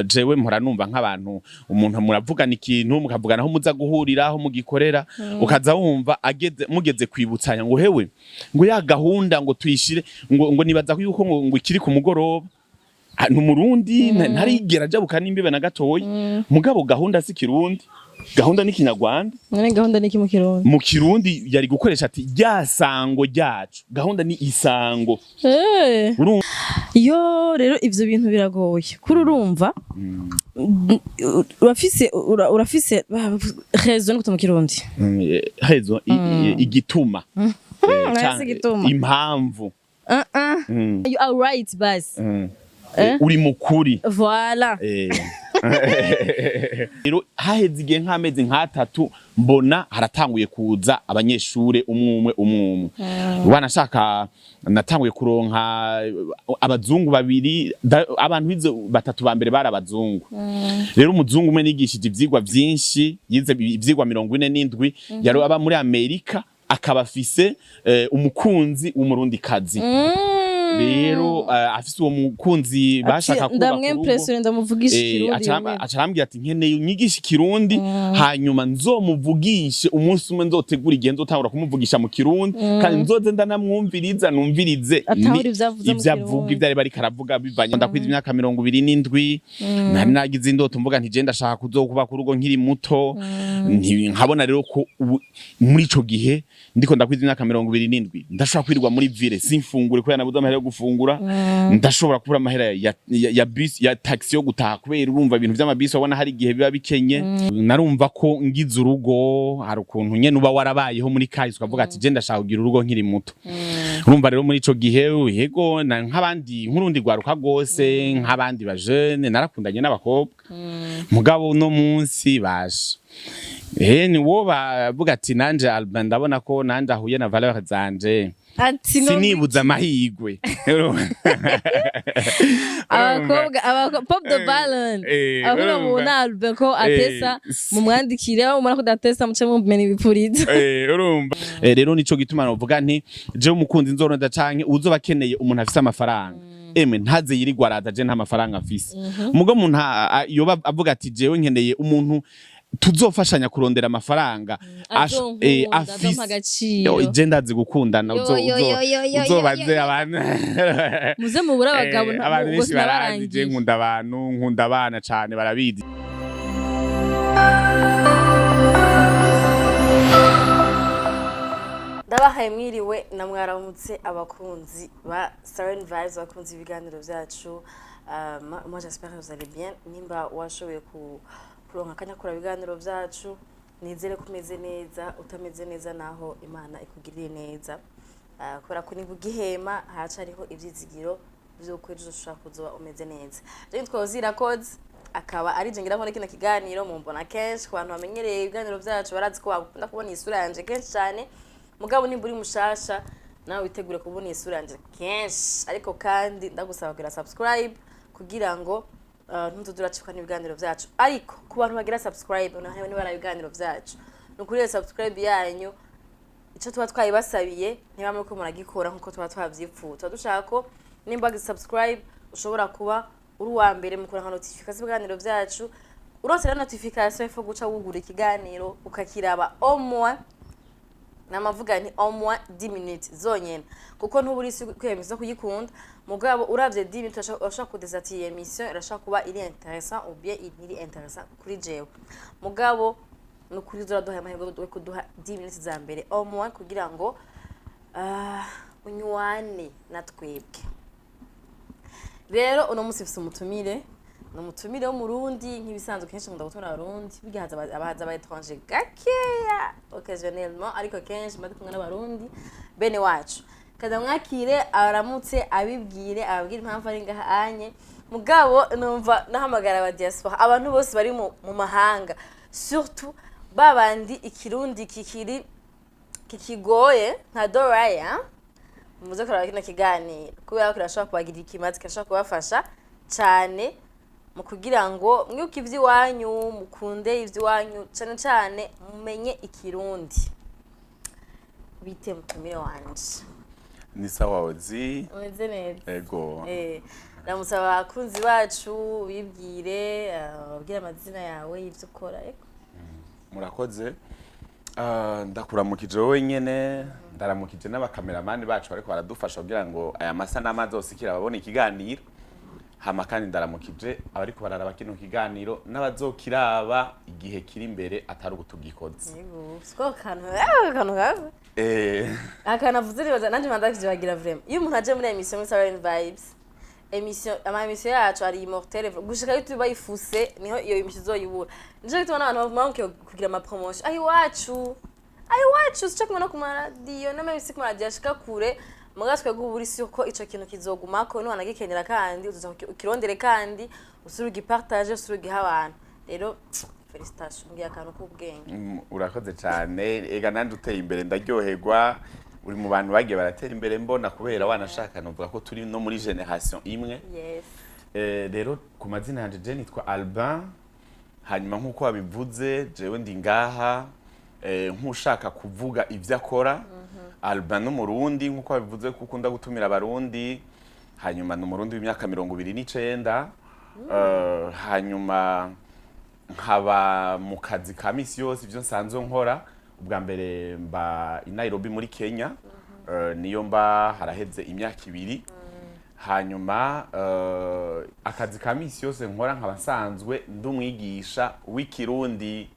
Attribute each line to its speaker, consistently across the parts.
Speaker 1: Jewe mpora numva nk'abantu, umuntu muravugana ikintu, mukavugana aho muza guhurira, aho mugikorera, ukaza wumva ageze mugeze kwibutsanya ngo hewe, ngo ya gahunda ngo tuyishire, ngo nibaza ko yuko ngo ikiri ku mugoroba. Ah, ni Umurundi, ntarigera ajabuka n'imbibe na gatoya, mugabo gahunda si Kirundi, gahunda ni Kinyarwanda.
Speaker 2: None gahunda ni iki mu Kirundi?
Speaker 1: Mu Kirundi yari gukoresha ati rya sango ryacu. Gahunda ni isango. Urumva?
Speaker 2: Yo, rero ivyo bintu biragoye kuri, urumva, urafise raison ni gute mu Kirundi?
Speaker 1: Hezo igituma.
Speaker 2: Nahise igituma.
Speaker 1: Impamvu.
Speaker 2: You are right, basi.
Speaker 1: Uri mukuri.
Speaker 2: Voilà.
Speaker 1: Rero haheze igihe nk'amezi nk'atatu, mbona haratanguye kuza abanyeshure umwe umwe umwe umwe. Wanashaka natanguye kuronka abazungu babiri, abantu bize batatu ba mbere bari abazungu. Rero umuzungu umwe nigishije ivyigwa vyinshi, yize ivyigwa 47, yari aba muri Amerika, akaba afise umukunzi w'Umurundikazi. Rero afise uwo mukunzi, bashaka kubaka urugo.
Speaker 2: Ndamwempressionne, ndamuvugisha Ikirundi rimwe.
Speaker 1: Aca arambwira ati: "Nkeneye unyigishe Ikirundi, hanyuma nzomuvugishe umunsi umwe, nzotegura igihe nzotangura kumuvugisha mu Kirundi, kandi nzoze ndanamwumviriza, numvirize
Speaker 2: Atahura ivyo avuze mu
Speaker 1: ivyo avuga,
Speaker 2: Kirundi.
Speaker 1: ivyo ariko aravuga." Bivanye ndakwiza imyaka 27, nari nagize indoto mvuga nti je ndashaka kuzokubaka urugo nkiri muto. Nkabona rero ko muri ico gihe ndiko ndakwiza imyaka 27, ndashobora kwirirwa muri ville simfungure kubera nabuze amahera yo gufungura, ndashobora kubura amahera ya bus, ya taxi yo gutaha, kubera urumva ibintu vy'amabisi wabona hari igihe biba bikenye. Narumva ko ngize urugo, hari ukuntu nyene uba warabayeho muri kahise ukavuga ati je ndashaka kugira urugo nkiri muto. Urumva rero muri ico gihe, yego, nk'abandi, nk'urundi rwaruka rwose, nk'abandi ba jeune, narakundanye n'abakobwa. Mugabo uno munsi basha ni wo bavuga ati nanje Albin ndabona ko nanje ahuye na valeur zanje,
Speaker 2: Ati ngo
Speaker 1: sinibuza amahigwe.
Speaker 2: Abakobwa, pop the balloon. Abakobwa mubona Albin ko atesa, mumwandikire. Aho mubona ko adatesa, muce mumena ibipurizo.
Speaker 1: Urumva. Rero nico gituma novuga nti jewe umukunzi nzoronda canke uzoba akeneye umuntu afise amafaranga, emwe ntaze yirirwa araza, je nta mafaranga afise. Mugo umuntu yoba avuga ati jewe nkeneye umuntu tuzofashanya kurondera amafaranga,
Speaker 2: Azonkunda,
Speaker 1: afise
Speaker 2: azompa agaciro.
Speaker 1: Yo, je ndazi gukundana.
Speaker 2: Yo, yo, yo, yo, yo,
Speaker 1: Uzobaze
Speaker 2: yo, yo.
Speaker 1: abantu.
Speaker 2: Muze mubure abagabo.
Speaker 1: Abantu
Speaker 2: ubwo
Speaker 1: benshi barazi je
Speaker 2: sinabarangiye.
Speaker 1: Nkunda abantu, nkunda abana cane, barabizi.
Speaker 2: Ndabahaye mwiriwe na mwaramutse, abakunzi ba Siren Vibes, abakunzi b'ibiganiro byacu. Moi j'espère que vous allez bien. Nimba washoboye kuronka akanya kura ibiganiro byacu, nizere ko umeze neza. Utameze neza naho, Imana ikugirire neza. Kubera ko niba ugihema haracariho ivyizigiro vy'uko ejo ushobora kuzoba umeze neza. Rero nitwa Ozira Codes, akaba ari je ngira nkore kino kiganiro. Mumbona kenshi, ku bantu bamenyereye ibiganiro byacu barazi ko bakunda kubona isura yanje kenshi cyane. Mugabo nimba uri mushasha, nawe witegure kubona isura yanje kenshi. Ariko kandi ndagusaba kugira subscribe kugira ngo ntuzoze uracikwa n'ibiganiro byacu. Ariko ku bantu bagira subscribe naho niba ibiganiro byacu, ni ukuri iyo subscribe yanyu icyo tuba twayibasabiye niba muriko muragikora nkuko tuba twavyipfuza. Tuba dushaka ko nimba wagize subscribe ushobora kuba uri uwa mbere mu kuronka notification z'ibiganiro byacu. Uronse rero notification, ifo guca wugura ikiganiro ukakiraba au moins, namavuga nti au moins 10 minutes zonyene, kuko ntuba uri kwemeza kuyikunda. Mugabo uravye 10 minutes urashobora kudeza ati iyi émission irashobora kuba iri intéressant ou bien ntiri intéressant kuri jewe. Mugabo ni ukuri uraduha amahirwe yo kuduha 10 minutes za mbere au moins kugira ngo unywane na twebwe. Rero uno munsi mfise umutumire, ni umutumire w'Umurundi nk'ibisanzwe. Kenshi nkunda gutora Abarundi, burya haza abahaza aba étranger gakeya, occasionnellement, ariko kenshi mba ndi kumwe n'Abarundi bene wacu. Kaza mwakire, aramutse, abibwire, ababwire impamvu ari ngaha anye. Mugabo numva nahamagara aba diaspora, abantu bose bari mu mahanga, surtout babandi Ikirundi kikiri kikigoye nka Doraya, muze kuraba kino kiganiro kubera ko kirashobora kubagirira ikimazi, kirashobora kubafasha cyane mu kugira ngo mwibuke ivy'iwanyu, mukunde ivy'iwanyu, cane cane mumenye Ikirundi. Bite mutumire wanje?
Speaker 1: Ni sawa, Ozi.
Speaker 2: Umeze neza?
Speaker 1: Ego.
Speaker 2: Ramutsa abakunzi bacu, bibwire, babwire amazina yawe, ivyo ukora, ego.
Speaker 1: Murakoze. Ndakuramukije wowe nyene, ndaramukije n'abakameramani bacu bariko baradufasha kugira ngo aya masanamu azosikire ababona ikiganiro. Hama kandi ndaramukije abariko bararaba kino kiganiro n'abazokiraba igihe kiri imbere atari ubu tugikoze.
Speaker 2: Yego, siko kantu akantu kawe akantu avuze, nibaza nanje manda kuvyibagira. Vraiment, iyo umuntu aje muri émission, muri Siren Vibes émission, ama émission yacu ari immortelle gushika iyo bayifuse, niho iyo émission izoyibura. Nico gituma n'abantu bamwe kugira ama promotion aho iwacu, aho iwacu sico kumwe no ku maradiyo n'ama ku maradiyo ashika kure. Muga twebwe ubu uri ko ico kintu kizogumako, niwanagikenera kandi uzoza ukirondere, kandi usubire ugipartage, usubire ugihe abantu. Rero félicitations, mbwiye akantu k'ubwenge.
Speaker 1: Urakoze cyane. Ega nanje uteye imbere ndaryoherwa. Uri mu bantu bagiye baratera imbere mbona, kubera wanashaka novuga ko turi no muri génération imwe. Rero ku mazina yanje, je nitwa Albin. Hanyuma nk'uko wabivuze, jewe ndi ngaha nk'ushaka kuvuga ivyo akora. Albin n'Umurundi, nk'uko wabivuze ko ukunda gutumira Abarundi. Hanyuma ni Umurundi w'imyaka 29. Hanyuma nkaba mu kazi ka misi yose, ivyo nsanzwe nkora ubwa mbere, mba i Nairobi muri Kenya. Niyo mba haraheze imyaka 2. Hanyuma akazi ka misi yose nkora, nkaba nsanzwe ndi umwigisha w'ikirundi,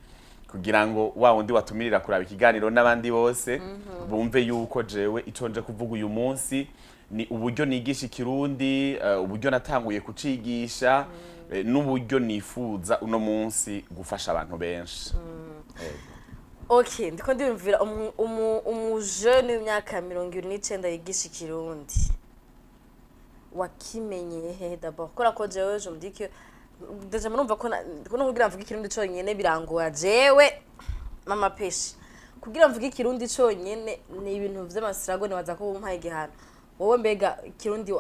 Speaker 1: kugira ngo wa wundi watumirira kuraba ikiganiro n'abandi bose bumve yuko jewe ico nje kuvuga uyu munsi ni uburyo nigisha ikirundi, uburyo natanguye kucigisha, n'uburyo nifuza uno munsi gufasha abantu benshi.
Speaker 2: Okay, ndiko ndiyumvira umujene w'imyaka 29 yigisha ikirundi, wakimenyeye hehe d'abord? Kubera ko jewe je me dis que déjà murumva ko no kugira mvuge ikirundi conyene birangora. Jewe mama peshi, kugira mvuge ikirundi conyene ni ibintu vy'amasirago, nibaza ko bumpaye igihano. Wowe mbega ikirundi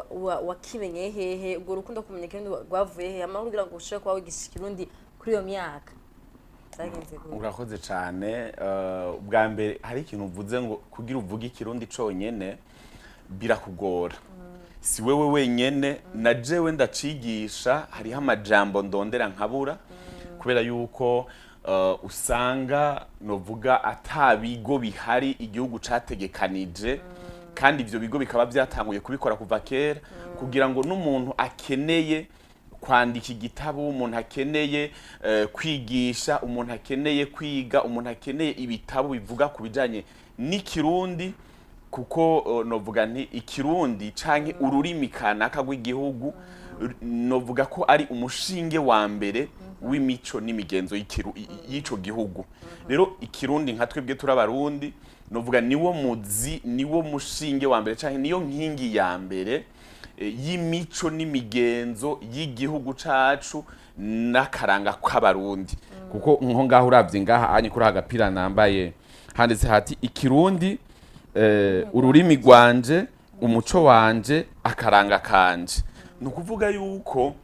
Speaker 2: wakimenyeye hehe? Ubwo rukundo kumenya ikirundi rwavuye hehe? Amahoro kugira ngo ushobore kuba wigisha ikirundi kuri iyo myaka, vyagenze gute?
Speaker 1: Urakoze cyane. Ubwa mbere hari ikintu uvuze ngo kugira uvuge ikirundi conyene birakugora. Si wewe wenyene, na jewe ndacigisha hariho amajambo ndondera nkabura, kubera yuko usanga novuga ata bigo bihari igihugu categekanije, kandi ivyo bigo bikaba vyatanguye kubikora kuva kera, kugira ngo n'umuntu akeneye kwandika igitabo, umuntu akeneye kwigisha, umuntu akeneye kwiga, umuntu akeneye ibitabo bivuga ku bijanye n'ikirundi, kuko novuga nti ikirundi canke ururimi kanaka rw'igihugu, novuga ko ari umushinge wa mbere w'imico n'imigenzo y'ico gihugu. Rero ikirundi, nka twebwe turi Abarundi, novuga niwo muzi, niwo mushinge wa mbere canke niyo nkingi ya mbere y'imico n'imigenzo y'igihugu cacu n'akaranga k'Abarundi. Kuko nko ngaho uravye ngaha anye kuri agapira nambaye, handitse hati "Ikirundi, ururimi rwanje, umuco wanje, akaranga kanje". Ni ukuvuga yuko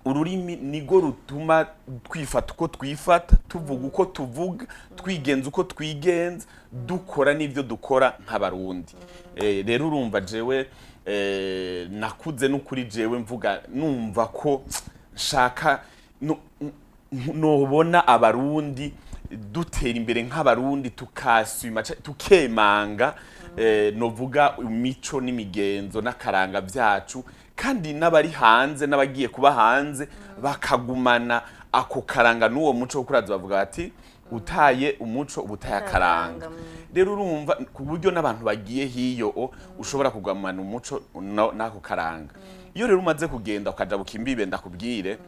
Speaker 1: ururimi nigo rutuma twifata uko twifata, tuvuga uko tuvuga, twigenza uko twigenza, dukora n'ivyo dukora nk'Abarundi. Rero urumva jewe nakuze n'ukuri jewe mvuga, numva ko nshaka nobona Abarundi dutera imbere nk'Abarundi, tukasima tukemanga novuga imico n'imigenzo n'akaranga vyacu, kandi n'abari hanze n'abagiye kuba hanze bakagumana ako karanga n'uwo muco. Wo kuraza bavuga bati utaye umuco uba utaye akaranga. Rero urumva ku buryo n'abantu bagiye hiyo ushobora kugumana umuco n'ako karanga. Iyo rero umaze kugenda ukajabuka imbibe, ndakubwire,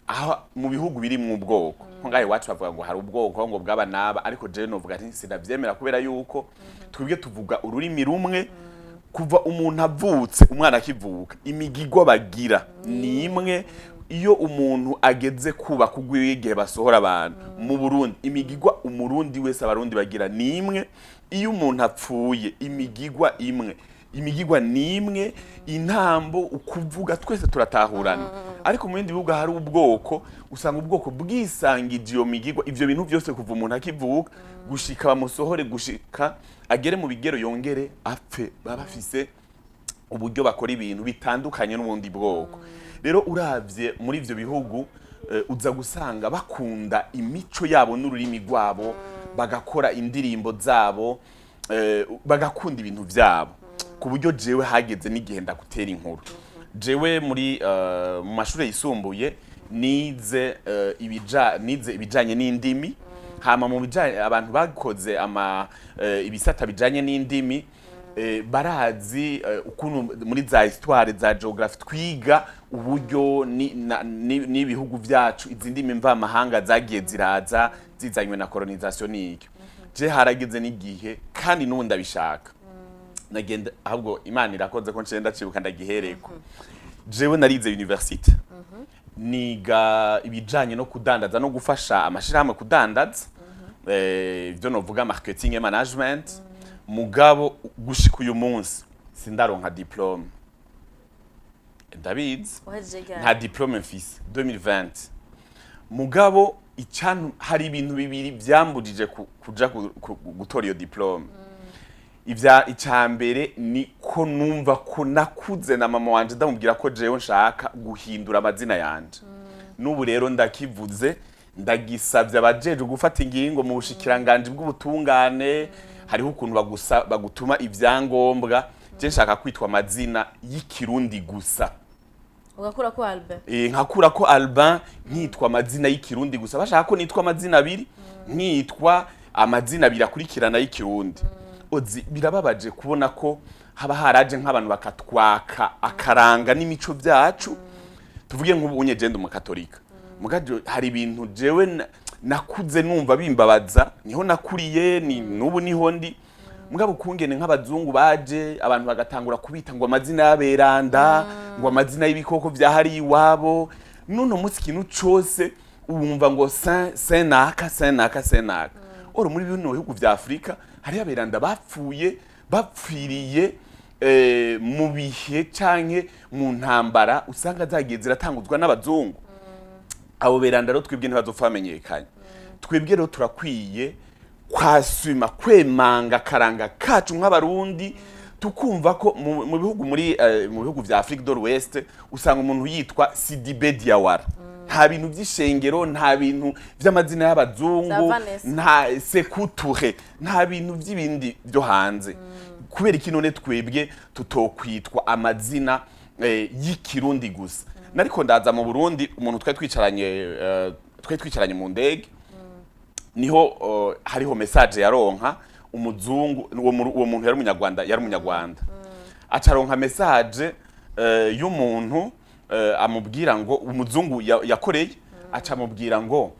Speaker 1: aho mu bihugu birimwo ubwoko, nko ngaha iwacu bavuga ngo hari ubwoko ngo bw'aba n'aba, ariko jewe novuga nti sinavyemera, kubera yuko twebwe tuvuga ururimi rumwe kuva umuntu avutse. Umwana akivuka, imigigwa bagira ni imwe. Iyo umuntu ageze kubaka ugwiwe, igihe basohora abantu mu Burundi, imigigwa Umurundi wese, Abarundi bagira ni imwe. Iyo umuntu apfuye, imigigwa imwe, imigigwa ni imwe, intambo, ukuvuga, twese turatahurana. Ariko mu bindi bihugu hari ubwoko, usanga ubwoko bwisangije iyo migigwa, ivyo bintu byose, kuva umuntu akivuka gushika bamusohore, gushika agere mu bigero yongere apfe, baba bafise Uburyo bakora ibintu bitandukanye n'ubundi bwoko. Rero uravye muri ivyo bihugu, uza gusanga bakunda imico yabo n'ururimi rwabo, bagakora indirimbo zabo, bagakunda ibintu vyabo, ku buryo jewe hageze n'igihe ndagutera inkuru. Jewe mu mashuri yisumbuye nize ibijanye n'indimi. Hama mu bijanye abantu bakoze ama ibisata bijanye n'indimi, barazi ukuntu muri za histoire, za géographie twiga uburyo n'ibihugu vyacu izi ndimi mvamahanga zagiye ziraza zizanywe na colonisation. N'icyo je harageze n'igihe, kandi n'ubu ndabishaka, nagenda ahubwo Imana irakoze ko ncenda ndacibuka ndagihereko. Jewe narize université, niga ibijanye no kudandaza no gufasha amashirahamwe kudandaza, ivyo novuga marketing et management. Mugabo gushika uyu munsi sindaronka diplôme, ndabizi.
Speaker 2: Wahejeje ryari?
Speaker 1: Nta diplôme mfise 2020. Mugabo icanu hari ibintu bibiri vyambujije kuja gutora iyo diplôme. Ivya icambere ni ko numva ko nakuze na mama wanje ndamubwira ko jewe nshaka guhindura amazina yanje. N'ubu rero ndakivuze, ndagisavye abajejwe gufata ingingo mu bushikiranganji bw'ubutungane. Hariho ukuntu bagutuma ivyangombwa. Je nshaka kwitwa amazina y'Ikirundi gusa.
Speaker 2: Ugakura ko Albert?
Speaker 1: Nkakura ko Albin, nkitwa amazina y'Ikirundi gusa. Bashaka ko nitwa amazina abiri, nkitwa amazina abiri akurikirana y'Ikirundi. Ozi birababaje kubona ko haba haraje nk'abantu bakatwaka akaranga n'imico byacu. Tuvuge nk'ubu unye je ndi umukatolika, mugajo hari ibintu jewe nakuze numva bimbabaza. Niho nakuriye, ni nubu niho ndi. Mugabo ukungene nk'abazungu baje, abantu bagatangura kubita ngo amazina y'aberanda, ngo amazina y'ibikoko vya hariya iwabo. Nuno munsi ikintu cose wumva ngo saint, saint naka, saint naka, saint naka. Oro muri bino bihugu vya Afrika hariyo aberanda bapfuye, bapfiriye mu bihe canke mu ntambara usanga zagiye ziratanguzwa n'abazungu. Abo beranda rero twebwe ntibazopfa bamenyekanye. Twebwe rero turakwiye kwasuma, kwemanga akaranga kacu nk'Abarundi, tukumva ko mu bihugu muri mu bihugu vya Afrique de l'Ouest usanga umuntu yitwa Sidibe Diawara. Nta bintu vy'ishengero, nta bintu vy'amazina y'abazungu.
Speaker 2: Za Vanessa.
Speaker 1: Nta Sékou Touré, nta bintu vy'ibindi byo hanze. Kubera iki none twebwe tutokwitwa amazina y'Ikirundi gusa? Nariko ndaza mu Burundi, umuntu twari twicaranye mu ndege, niho hariho message yaronka umuzungu. Uwo muntu yari Umunyarwanda, acaronka message y'umuntu amubwira ngo umuzungu yakoreye, aca amubwira ngo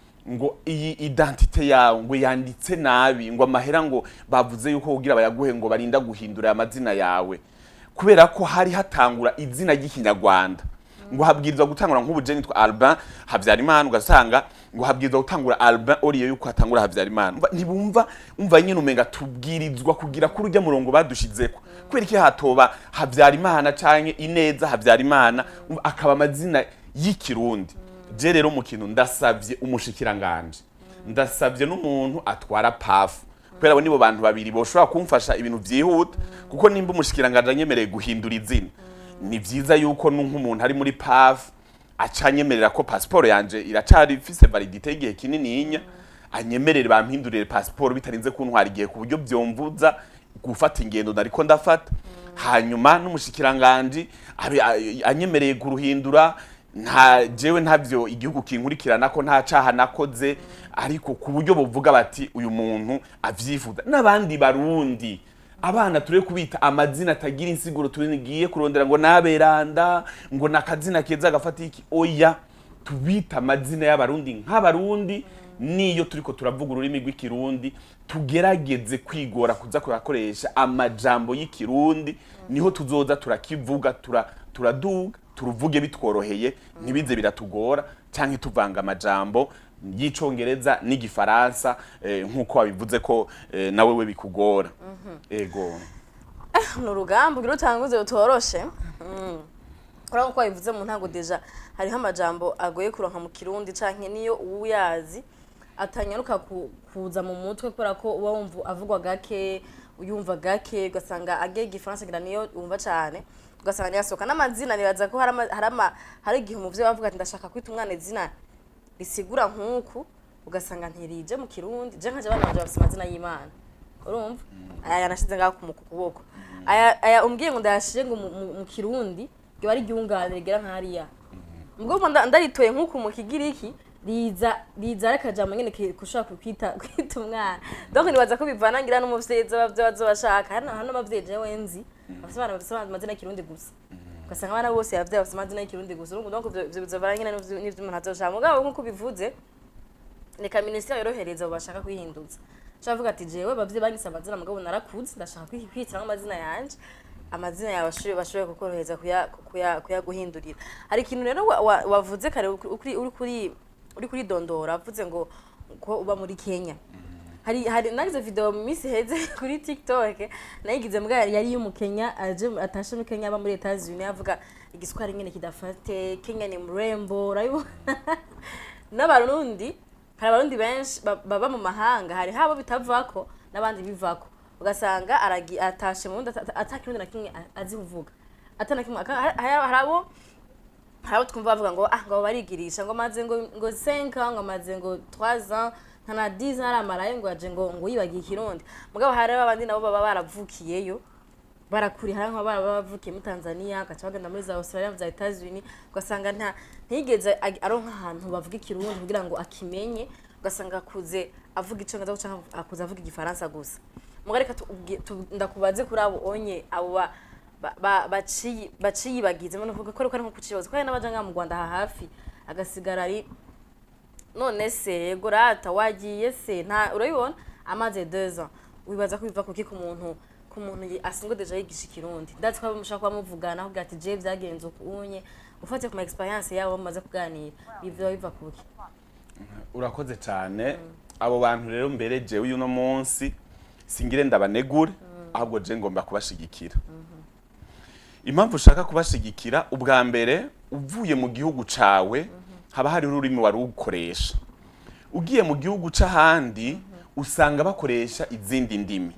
Speaker 1: iyi identité yawe ngo yanditse nabi, ngo amahera ngo bavuze yuko kugira bayaguhe ngo barinda guhindura amazina yawe, kubera ko hari hatangura izina ry'Ikinyarwanda, ngo habwirizwa gutangura nk'ubu je nitwa Albin Habyarimana, ugasanga ngo habwirizwa gutangura Albin oriye yuko hatangura Habyarimana. Ntibumva, umva nyene umenga tubwirizwa kugira kuri urya murongo badushizeko. Kubera iki hatoba Habyarimana canke Ineza Habyarimana? Umva, akaba amazina y'Ikirundi. Je rero mu kintu ndasavye umushikiranganje, ndasavye n'umuntu atwara PAF, kubera abo nibo bantu babiri boshobora kumfasha ibintu vyihuta. Kuko nimba umushikiranganje anyemereye guhindura izina, ni vyiza yuko nk'umuntu ari muri PAF aca anyemerera ko pasiporo yanje iracari ifise validité y'igihe kinininya, anyemerere bampindurire pasiporo bitarinze kuntwara igihe ku buryo vyomvuza gufata ingendo nariko ndafata. Hanyuma n'umushikiranganji abe anyemereye kuruhindura. Nta jewe ntavyo igihugu kinkurikirana ko nta caha nakoze, ariko ku buryo buvuga bati uyu muntu avyifuza n'abandi Barundi. Abana turi kubita amazina atagira insiguro, tugiye kurondera ngo naberanda, ngo nakazina keza gafata iki. Oya, tubita amazina y'Abarundi nk'Abarundi. Niyo turiko turavuga ururimi rw'Ikirundi, tugerageze kwigora kuza kurakoresha amajambo y'Ikirundi, niho tuzoza turakivuga turaduga, turuvuge bitworoheye, ntibize biratugora canke tuvanga amajambo y'Icongereza n'Igifaransa, nk'uko wabivuze ko nawe we bikugora. Ego.
Speaker 2: Ni urugamba ugira utanguze rutoroshe. Urabona ko wabivuze mu ntango, déjà hariho amajambo agoye kuronka mu Kirundi, canke niyo uyazi atanyaruka kuza mu mutwe, kubera ko uba wumva avugwa gake. Uyumva gake, ugasanga agiye igifaransa ngira niyo wumva cane, ugasanga ntiyasohoka n'amazina. Nibaza ko hari igihe umuvyeyi avuga ati: "Ndashaka kwita umwana izina risigura nk'uku," ugasanga ntirije mu Kirundi. Je nkaje abana banje bafise amazina y'Imana, urumva aya nashize ngaho ku kuboko, aya umbwiye ngo ndayashire ngo mu Kirundi ryoba ari iryungane rigera nk'hariya, ubwo ndaritoye nk'uku mu Kigiriki riza ari akajambo nyene kushobora kwita umwana. Donc nibaza ko bivana ngira n'umuvyeyi bazoba bashaka. Hano abavyeyi jewe nzi bafise abana bafise amazina y'Ikirundi gusa, ugasanga abana bose yavyaye bafise amazina y'Ikirundi gusa. Urumva, donc ivyo bizovana nyene n'ivyo umuntu azoshaka. Mugabo nk'uko ubivuze, reka minisiteri yorohereza abo bashaka kwihinduza. Nshaka avuga ati: "Jewe bavyeyi banyise amazina, mugabo narakuze, ndashaka kwihitiramo amazina yanje." Amazina yawe bashoboye kukorohereza kuyaguhindurira. Hari ikintu rero wavuze kare uri kuri dondora, avuze ngo ko uba muri Kenya. Hari nagize video mu minsi iheze kuri TikTok, nayigize mbwa yari y'umukenya aje atashe muri Kenya, aba muri Etats-Unis, avuga igiswahili nyene kidafate, Kenya ni mrembo, urabibona. N'Abarundi, hari Abarundi benshi baba mu mahanga, hari habo bitavako n'abandi bivako, ugasanga atashe mu wundi ata Kirundi na kimwe azi kuvuga, ata na kimwe. Hari abo twumva bavuga ngo ah, ngo barigirisha, ngo maze ngo 5 ans, ngo maze ngo 3 ans, nta na 10 ans aramarayo, ngo aje ngo yibagiye Ikirundi. Mugabo hari abandi nabo baba baravukiyeyo, barakuriye, hari nk'abana baba bavukiye muri Tanzania, bagaca bagenda muri za Australia, za Etats-Unis, ugasanga ntiyigeze aronka ahantu bavuga Ikirundi kugira ngo akimenye, ugasanga akuze avuga Icongereza canke akuze avuga Igifaransa gusa. Muga reka ndakubaze kuri abo onye, abo baciyibagize, mbona uvuga ko ari nko kucibaza, ko hari n'abaja ngaha mu Rwanda aha hafi, agasigara ari none se yego rata wagiye se nta, urabibona, amaze 2 ans. Wibaza ko biva kuki ku muntu asanzwe déjà yigisha Ikirundi? Ndazi ko mushaka kuba muvugana, avuga ati: "Je vyagenze uku unye." Ufatiye ku ma expérience yabo bamaze kuganira, biva kuki?
Speaker 1: Urakoze cyane. Abo bantu rero, mbere jewe uyu no munsi singire ndabanegure, ahubwo je ngomba kubashigikira. Impamvu ushaka kubashigikira, ubwa mbere, uvuye mu gihugu cawe haba hari ururimi wari ukoresha, ugiye mu gihugu c'ahandi usanga bakoresha izindi ndimi.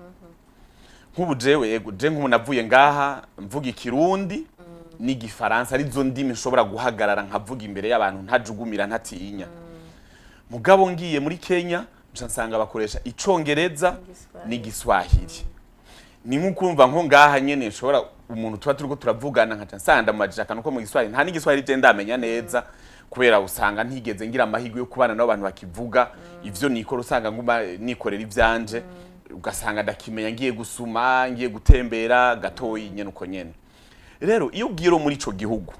Speaker 1: Nk'ubu jewe, yego, je nk'ubu navuye ngaha mvuga Ikirundi n'Igifaransa, arizo ndimi nshobora guhagarara nkavuga imbere y'abantu ntajugumira, ntatinya. Mugabo ngiye muri Kenya nca nsanga bakoresha Icongereza
Speaker 2: Igiswahili.
Speaker 1: n'Igiswahili. Ni nk'ukumva nko ngaha nyene nshobora umuntu tuba turiko turavugana, nkaca nsanga ndamubajije akantu ko mu Giswahili, nta n'Igiswahili je ndamenya neza, kubera usanga ntigeze ngira amahirwe yo kubana n'abo bantu bakivuga. Ivyo nikora, usanga nguma nikorera ivyanje, ugasanga ndakimenya ngiye gusuma, ngiye gutembera gatoyi nyene, uko nyene. Rero iyo ugiye muri ico gihugu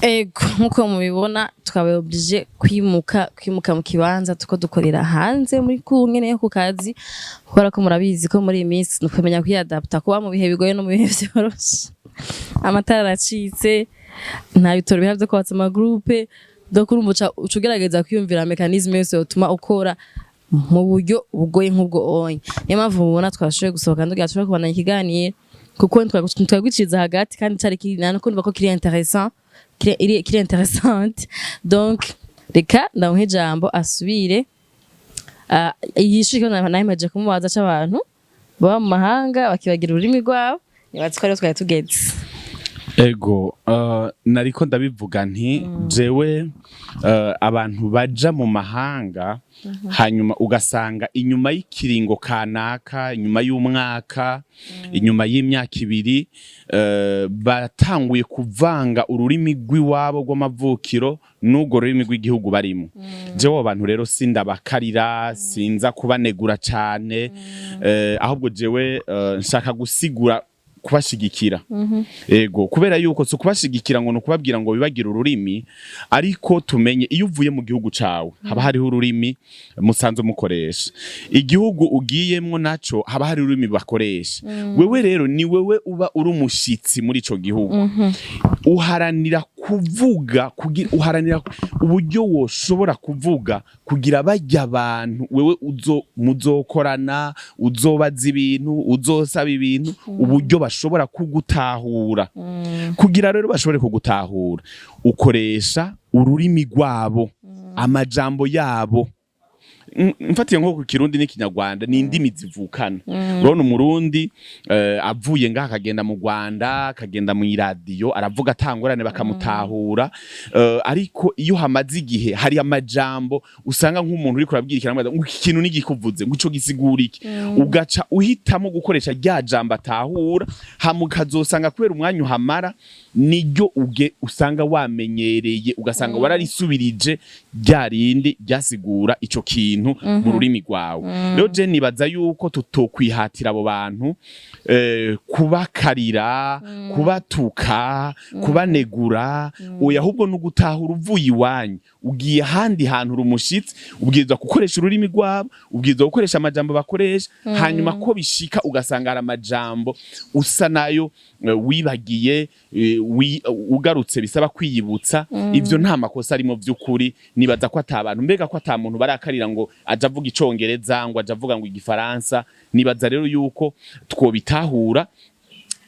Speaker 2: Ego, nkuko mubibona, twabaye obligé kwimuka mu kibanza tuko dukorera hanze muri ku nyene yo ku kazi, kubera ko murabizi ko muri iyi minsi nukumenya kwiyadapta, kuba mu bihe bigoye no mu bihe vyoroshe. Amatara aracitse, nta bitoro bihari vyo kwatsa ama groupe, donc urumva uca ugerageza kwiyumvira mécanisme yose yotuma ukora mu buryo bugoye nk'ubwo onye. Niyo mpamvu mubona twashoboye gusohoka ndugira dushobore kubandanya ikiganiro, kuko ntitwagwiciza hagati, kandi cari kiri nako numva ko kiri intéressant, kiri intéressante. Donc reka ndamuhe ijambo asubire yishure ikibazo nahimaje kumubaza c'abantu baba mu mahanga bakibagira ururimi rwabo. Nibaza ko ariho twari tugeze.
Speaker 1: Ego, nariko ndabivuga nti jewe abantu baja mu mahanga, hanyuma ugasanga inyuma y'ikiringo kanaka, inyuma y'umwaka, inyuma y'imyaka 2, batanguye kuvanga ururimi rw'iwabo rw'amavukiro n'urwo rurimi rw'igihugu barimo. Jewe abo bantu rero sindabakarira, sinza kubanegura cane, ahubwo jewe nshaka gusigura kubashigikira. Ego, kubera yuko si ukubashigikira ngo ni ukubabwira ngo bibagire ururimi, ariko tumenye iyo uvuye mu gihugu cawe haba hariho ururimi musanzwe mukoresha, igihugu ugiyemwo naco haba hari ururimi bakoresha. Wewe rero ni wewe uba uri umushitsi muri ico gihugu, uharanira kuvuga kugira, uharanira uburyo woshobora kuvuga kugira bajya abantu wewe uzo muzokorana, uzobaza ibintu, uzosaba ibintu, uburyo bashobora kugutahura. Kugira rero bashobore kugutahura, ukoresha ururimi rwabo, amajambo yabo. Mfatiye nko ku Kirundi n'Ikinyarwanda, ni indimi zivukana. Urabona Umurundi avuye ngaha akagenda mu Rwanda, akagenda mu iradiyo, aravuga atangorane, bakamutahura. Ariko iyo hamaze igihe, hari amajambo usanga nk'umuntu uriko urabwira ikinyarwanda ngo iki kintu nigikuvuze, ngo ico gisigura iki, ugaca uhitamo gukoresha rya jambo atahura, hama ukazosanga kubera umwanya uhamara niryo uge usanga wamenyereye, ugasanga wararisubirije rya rindi ryasigura ico kintu mu rurimi rwawe. Rero je nibaza yuko tutokwihatira abo bantu kubakarira, kubatuka, kubanegura. Oya, ahubwo ni ugutahura: uvuye iwanyu ugiye ahandi hantu, uri umushitsi, ubwirizwa gukoresha ururimi rwabo, ubwirizwa gukoresha amajambo bakoresha. Hanyuma ko bishika ugasanga hari amajambo usa nayo wibagiye, ugarutse bisaba kwiyibutsa, ivyo nta makosa arimo vy'ukuri. Nibaza ko ata bantu, mbega ko ata muntu barakarira ngo aja avuga Icongereza, ngo aja avuga ngo Igifaransa. Nibaza rero yuko twobitahura.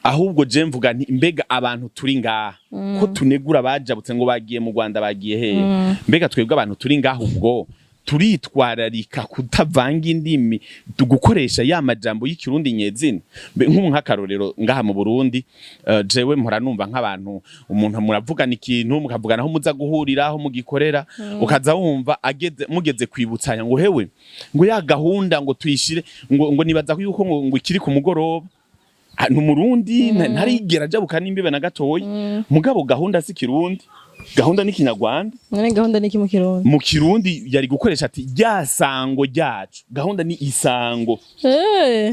Speaker 1: Ahubwo je mvuga nti: mbega abantu turi ngaha, ko tunegura bajabutse ngo bagiye mu Rwanda, bagiye hehe, mbega twebwe abantu turi ngaha ubwo turitwararika kutavanga indimi, gukoresha ya majambo y'Ikirundi nyezina? Nk'ubu nk'akarorero, ngaha mu Burundi, jewe mpora numva nk'abantu, umuntu muravugana ikintu, mukavugana aho muza guhurira, aho mugikorera, ukaza wumva ageze mugeze kwibutsanya ngo: "Hewe," ngo, "ya gahunda ngo tuyishire," ngo "nibaza yuko ngo ikiri ku mugoroba." Ah, ni Umurundi, ntarigera ajabuka n'imbibe na gatoya, mugabo gahunda si Kirundi, gahunda ni Kinyarwanda.
Speaker 2: None gahunda ni iki mu Kirundi?
Speaker 1: Mu Kirundi yari gukoresha ati: "Rya sango ryacu." Gahunda ni isango.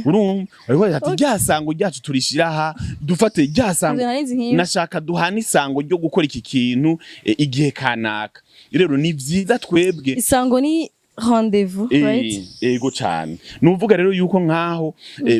Speaker 1: Urumva, bari gukoresha ati: "Rya sango ryacu turishira aha, dufate rya sango."
Speaker 2: Nzi nari nzi nk'iyo.
Speaker 1: Nashaka duhana isango ryo gukora iki kintu igihe kanaka. Rero ni vyiza twebwe
Speaker 2: Isango ni rendez-vous, right?
Speaker 1: Ego cane. Nuvuga rero yuko nkaho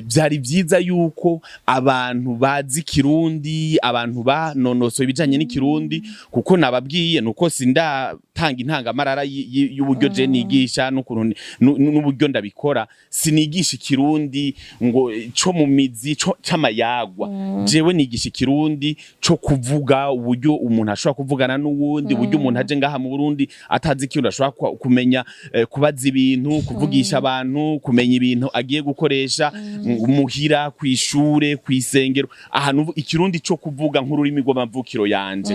Speaker 1: vyari vyiza yuko abantu bazi Kirundi, abantu banonosoye ibijanye n'Ikirundi, kuko nababwiye nuko sindatanga intangamarara y'uburyo je nigisha n'ukuntu n'uburyo ndabikora. Sinigisha Ikirundi ngo co mu mizi co c'amayagwa. Jewe nigisha Ikirundi co kuvuga, uburyo umuntu ashobora kuvugana n'uwundi, uburyo umuntu aje ngaha mu Burundi atazi Ikirundi ashobora kumenya kubaza ibintu, kuvugisha abantu, kumenya ibintu agiye gukoresha muhira, kw'ishure, kw'isengero, ahantu Ikirundi co kuvuga nk'ururimi rw'amavukiro yanje.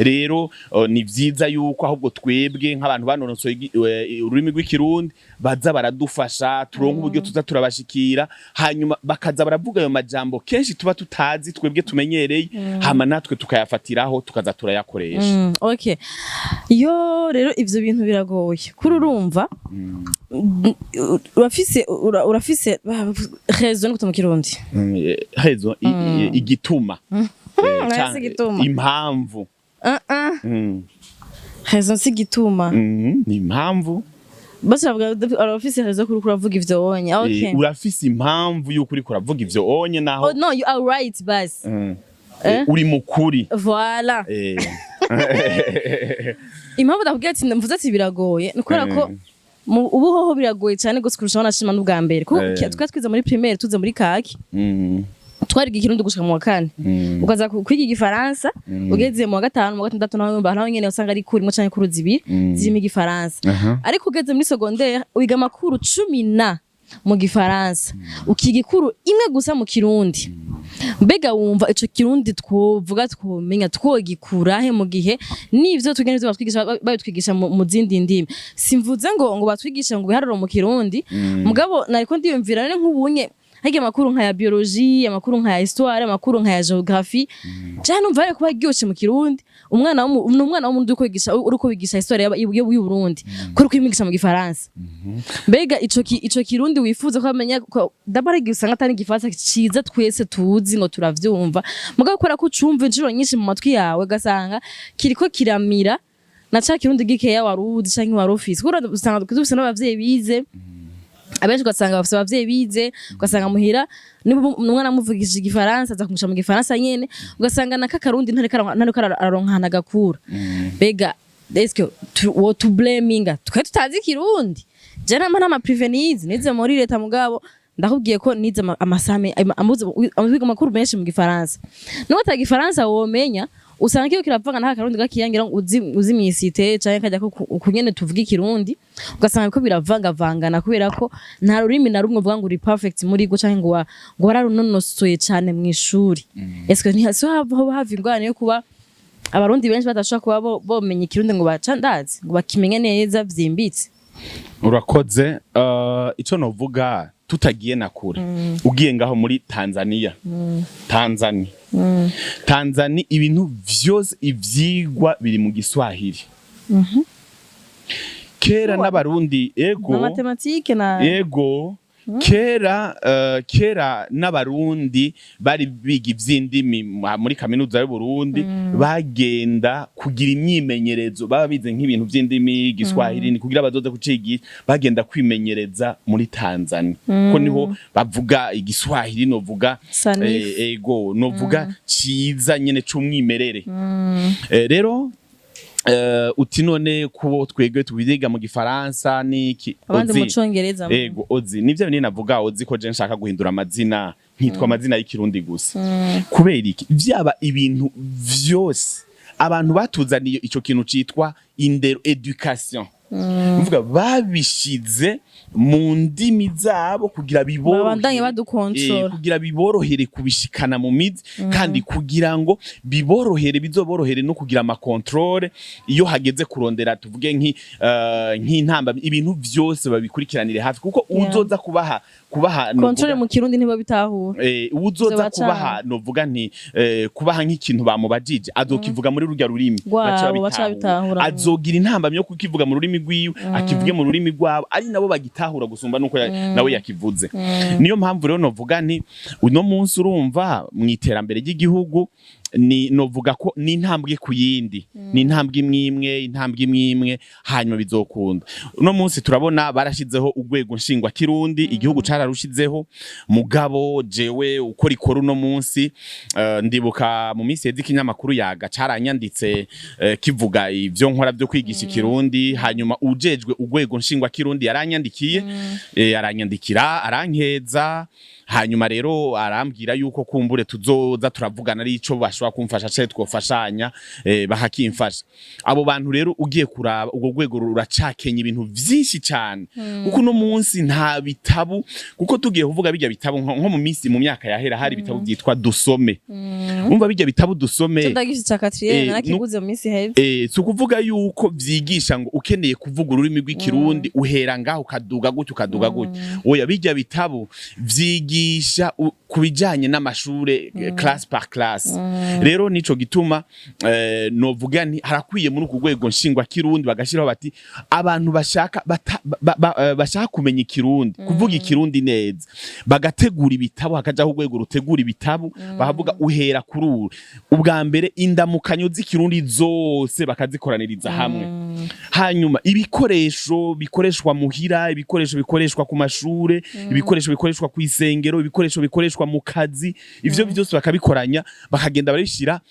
Speaker 1: Rero ni vyiza yuko ahubwo twebwe nk'abantu banonosoye ururimi rw'Ikirundi baza baradufasha, turonke uburyo tuza turabashikira, hanyuma bakaza baravuga ayo majambo kenshi tuba tutazi twebwe tumenyereye, hama natwe tukayafatiraho, tukaza turayakoresha.
Speaker 2: Okay, iyo rero ivyo bintu biragoye kuri urumva urafise raison ni mu Kirundi?
Speaker 1: Hezo igituma.
Speaker 2: Nahise igituma.
Speaker 1: Impamvu.
Speaker 2: Raison si igituma.
Speaker 1: Ni impamvu.
Speaker 2: Bose bavuga urafise raison kuri kuravuga ivyo wonye. Okay.
Speaker 1: Urafise impamvu yuko uriko uravuga ivyo onye naho.
Speaker 2: Oh no, you are right, basi. Eh?
Speaker 1: Uri mukuri.
Speaker 2: Voilà. Impamvu ndakubwira ati mvuze ati biragoye ni ukubera ko ubu hoho biragoye cyane gose kurushaho, nashima n'ubwa mbere, kuko twari twize muri primaire, tuze muri kaki, twariga Ikirundi gushika mu wa kane, ukaza kwiga Igifaransa ugeze mu wa gatanu, mu wa gatandatu, naho wumva naho nyene usanga ari cours imwe canke cours zibiri zirimo Igifaransa. Ariko ugeze muri secondaire wiga ama cours 10 na mu Gifaransa, ukiga i cours imwe gusa mu Kirundi. Mbega wumva ico Kirundi twovuga twomenya twogikura he mu gihe n'ivyo tugenda ivyo batwigisha babitwigisha mu zindi ndimi? Simvuze ngo batwigisha ngo ibiharuro mu Kirundi, mugabo nariko ndiyumvira none nk'ubunye harya ama cours nka ya biologie, ama cours nka ya histoire, ama cours nka ya géographie, cyane numva ari kuba ryoshe mu Kirundi. Umwana umwana w'umuntu uriko wigisha, uriko wigisha histoire y'u Burundi, ko uriko wigisha mu Gifaransa, mbega ico Kirundi wifuza ko amenya ko d'abord igihe usanga atari Igifaransa ciza twese tuzi ngo turavyumva, mugabo kubera ko ucumva inshuro nyinshi mu matwi yawe, ugasanga kiriko kiramira na ca Kirundi gikeya wari uzi canke wari ufise. Kuko usanga dufise n'abavyeyi bize abenshi, ugasanga bafise abavyeyi bize, ugasanga muhira niba umwana amuvugishije Igifaransa, aza kumusha mu Gifaransa nyene, ugasanga na kakarundi ntariko araronka ahantu agakura. Mbega eske wo tublaminga twe tutazi Ikirundi? Je nama n'ama privé nize muri leta, mugabo ndakubwiye ko nize amasame, wiga ama cours menshi mu Gifaransa. Nubwo ata Gifaransa womenya. Usanga kiyo kiravanga nta Karundi gakiyangira ngo uzi mw'isite canke kajya ko ukunyene tuvuga Ikirundi, ugasanga ko biravangavangana kubera ko nta rurimi na rumwe uvuga ngo uri perfect muri go canke ngo wararunonosoye cane mw'ishuri. Est-ce que ntihasi hava ingorane yo kuba Abarundi benshi badashobora kuba bomenya Ikirundi ngo baca ndazi ngo bakimenye neza vyimbitse?
Speaker 1: Urakoze. Ico novuga, tutagiye na kure, ugiye ngaho muri Tanzania, Tanzania ibintu vyose, ivyigwa biri mu Giswahili. Kera n'Abarundi, ego.
Speaker 2: Na mathématique na
Speaker 1: Ego, kera n'Abarundi bari biga ivy'indimi muri Kaminuza y'u Burundi, bagenda kugira imyimenyerezo, baba bize nk'ibintu vy'indimi, Igiswahili, ni kugira bazoze kucigisha, bagenda kwimenyereza muri Tanzania ko niho bavuga Igiswahili, novuga
Speaker 2: Sanifu.
Speaker 1: Ego, novuga ciza nyene c'umwimerere. Rero uti none kubo twebwe tubiga mu Gifaransa niki?
Speaker 2: Abandi mu
Speaker 1: Ozi.
Speaker 2: Congereza.
Speaker 1: Ego, ozi nivyo binini navuga, ozi ko je nshaka guhindura amazina, nkitwa amazina y'Ikirundi gusa. Kubera iki? Vyaba ibintu vyose, abantu batuzaniye ico kintu citwa indero, éducation, uvuga babishize mu ndimi zabo kugira biborohere
Speaker 2: Babandanye badukontorora.
Speaker 1: Kugira biborohere kubishikana mu mizi, kandi kugira ngo biborohere, bizoborohere no kugira ama contrôle iyo hageze kurondera, tuvuge nk'intamba, ibintu vyose babikurikiranire hafi, kuko uzoza kubaha
Speaker 2: Contrôle mu Kirundi ntibabitahura.
Speaker 1: Uzoza
Speaker 2: Bizobacanga.
Speaker 1: kubaha, novuga nti kubaha nk'ikintu bamubajije, azokivuga muri rurya rurimi
Speaker 2: Rwabo,
Speaker 1: baca
Speaker 2: baca babitahura.
Speaker 1: Azogira intambamyi yo kukivuga mu rurimi rwiwe, akivuge mu rurimi rwabo ari nabo bagitahura gusumba nuko nawe yakivuze. Niyo mpamvu rero novuga nti uno munsi, urumva, mu iterambere ry'igihugu ni novuga ko ni intambwe ku yindi, ni intambwe imwe imwe, intambwe imwe imwe, hanyuma bizokunda. Uno munsi turabona barashizeho urwego nshingwa Kirundi, igihugu cararushizeho, mugabo jewe uko rikora uno munsi, ndibuka mu minsi yeze ikinyamakuru Yaga caranyanditse, kivuga ivyo nkora byo kwigisha Ikirundi. Hanyuma ujejwe urwego nshingwa Kirundi yaranyandikiye, aranyandikira, arankeza. Hanyuma rero arambwira yuko kumbure tuzoza turavugana, ari ico bashobora kumfasha canke twofashanya, bakakimfasha. Abo bantu rero, ugiye kuraba, urwo rwego ruracakenya ibintu vyinshi cane, kuko uno munsi nta bitabu. Kuko tugiye kuvuga bijya bitabo, nko mu minsi, mu myaka yahera, hari ibitabo vyitwa Dusome. Umva, bijya bitabo Dusome,
Speaker 2: Ndagifite ca quatrième, narakiguze mu minsi iheze.
Speaker 1: Si ukuvuga yuko vyigisha ngo ukeneye kuvuga ururimi rw'Ikirundi uhera ngaho ukaduga gutya, ukaduga gutya. Oya, bijya bitabo vyigisha ku bijanye n'amashure, classe par classe. Rero nico gituma novuga nti harakwiye muri uku rwego nshingwa Kirundi bagashiraho bati abantu bashaka bashaka kumenya Ikirundi, kuvuga Ikirundi neza, bagategura ibitabo, hakajaho urwego rutegura ibitabo, bakavuga uhera kuri uru. Ubwa mbere, indamukanyo z'Ikirundi zose bakazikoraniriza hamwe, hanyuma ibikoresho bikoreshwa muhira, ibikoresho bikoreshwa ku mashure, ibikoresho bikoreshwa ku isengero, ibikoresho bikoreshwa mu kazi, ivyo byose bakabikoranya, bakagenda barabishira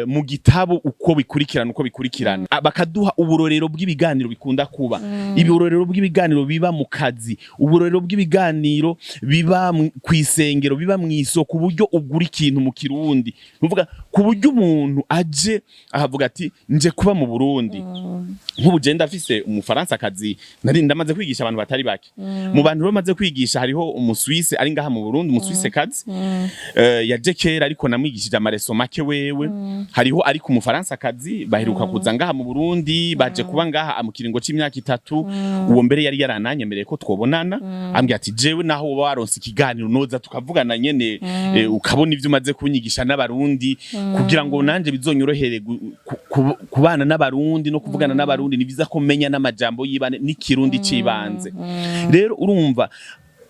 Speaker 1: mu gitabo uko bikurikirana, uko bikurikirana. Bakaduha uburorero bw'ibiganiro bikunda kuba, uburorero bw'ibiganiro biba mu kazi, uburorero bw'ibiganiro biba ku isengero, biba mu isoko, uburyo ugura ikintu mu Kirundi. Nuvuga ku buryo umuntu aje akavuga ati nje kuba mu Burundi. Nk'ubu je ndafise Umufaransa kazi nari ndamaze kwigisha, abantu batari bake. Mu bantu bamaze kwigisha hariho Umuswise ari ngaha mu Burundi, Umuswise kazi, yaje kera, ariko namwigishije ama leçons make wewe. Hariho ariko Umufaransa kazi baheruka kuza ngaha mu Burundi, baje kuba ngaha mu kiringo c'imyaka 3. Uwo mbere yari yarananyemereye ko twobonana, ambwira ati jewe naho woba waronse ikiganiro noza tukavugana nyene, ukabona ivyo umaze kunyigisha n'Abarundi, kugira ngo nanje bizonyorohere kubana n'Abarundi no kuvugana n'Abarundi. Ni vyiza ko menya n'amajambo y'ibane n'Ikirundi cibanze. Rero urumva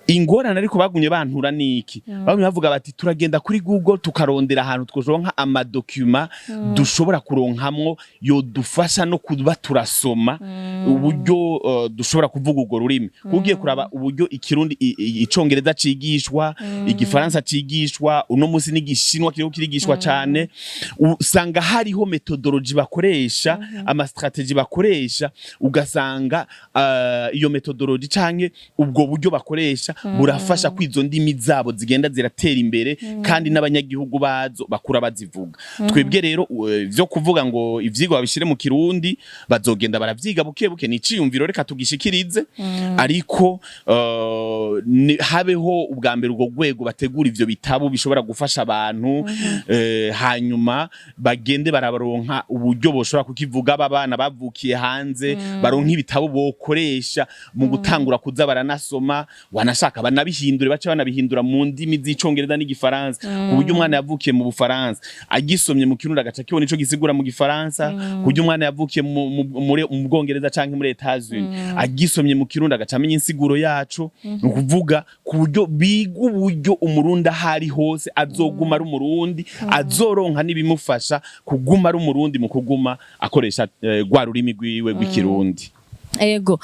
Speaker 1: ingorane, ariko bagumye bantura niki, bagumye bavuga bati turagenda kuri Google tukarondera ahantu tworonka ama documents dushobora kuronkamwo yodufasha no kuba turasoma uburyo dushobora kuvuga urwo rurimi. Ugiye kuraba uburyo Ikirundi, Icongereza cigishwa, Igifaransa cigishwa, uno munsi n'Igishinwa kiriko kirigishwa cane, usanga hariho méthodologie bakoresha, ama stratégies bakoresha, ugasanga iyo méthodologie canke ubwo buryo bakoresha. Burafasha ko izo ndimi zabo zigenda ziratera imbere, kandi n'abanyagihugu bazo bakura bazivuga. Twebwe rero, vyo kuvuga ngo ivyigwa babishire mu Kirundi, bazogenda baravyiga buke buke. Ni iciyumviro, reka tugishikirize, ariko habeho ubwa mbere ubwo rwego bategura ivyo bitabo bishobora gufasha abantu, hanyuma bagende barabaronka uburyo boshobora kukivuga. Aba bana bavukiye hanze baronka ibitabo bokoresha mu gutangura kuza baranasoma, wanashaka banabihindure, bace banabihindura mu ndimi z'Icongereza n'Igifaransa, ku buryo umwana yavukiye mu Bufaransa agisomye mu Kirundi agaca kibona ico gisigura mu Gifaransa, ku buryo umwana yavukiye mu Bwongereza canke muri Etats-Unis agisomye mu Kirundi agaca amenya insiguro yaco. Ni ukuvuga ku buryo biga uburyo Umurundi aho ari hose azoguma ari Umurundi, azoronka n'ibimufasha kuguma ari Umurundi mu kuguma akoresha rwa rurimi rwiwe rw'Ikirundi.
Speaker 2: Ego,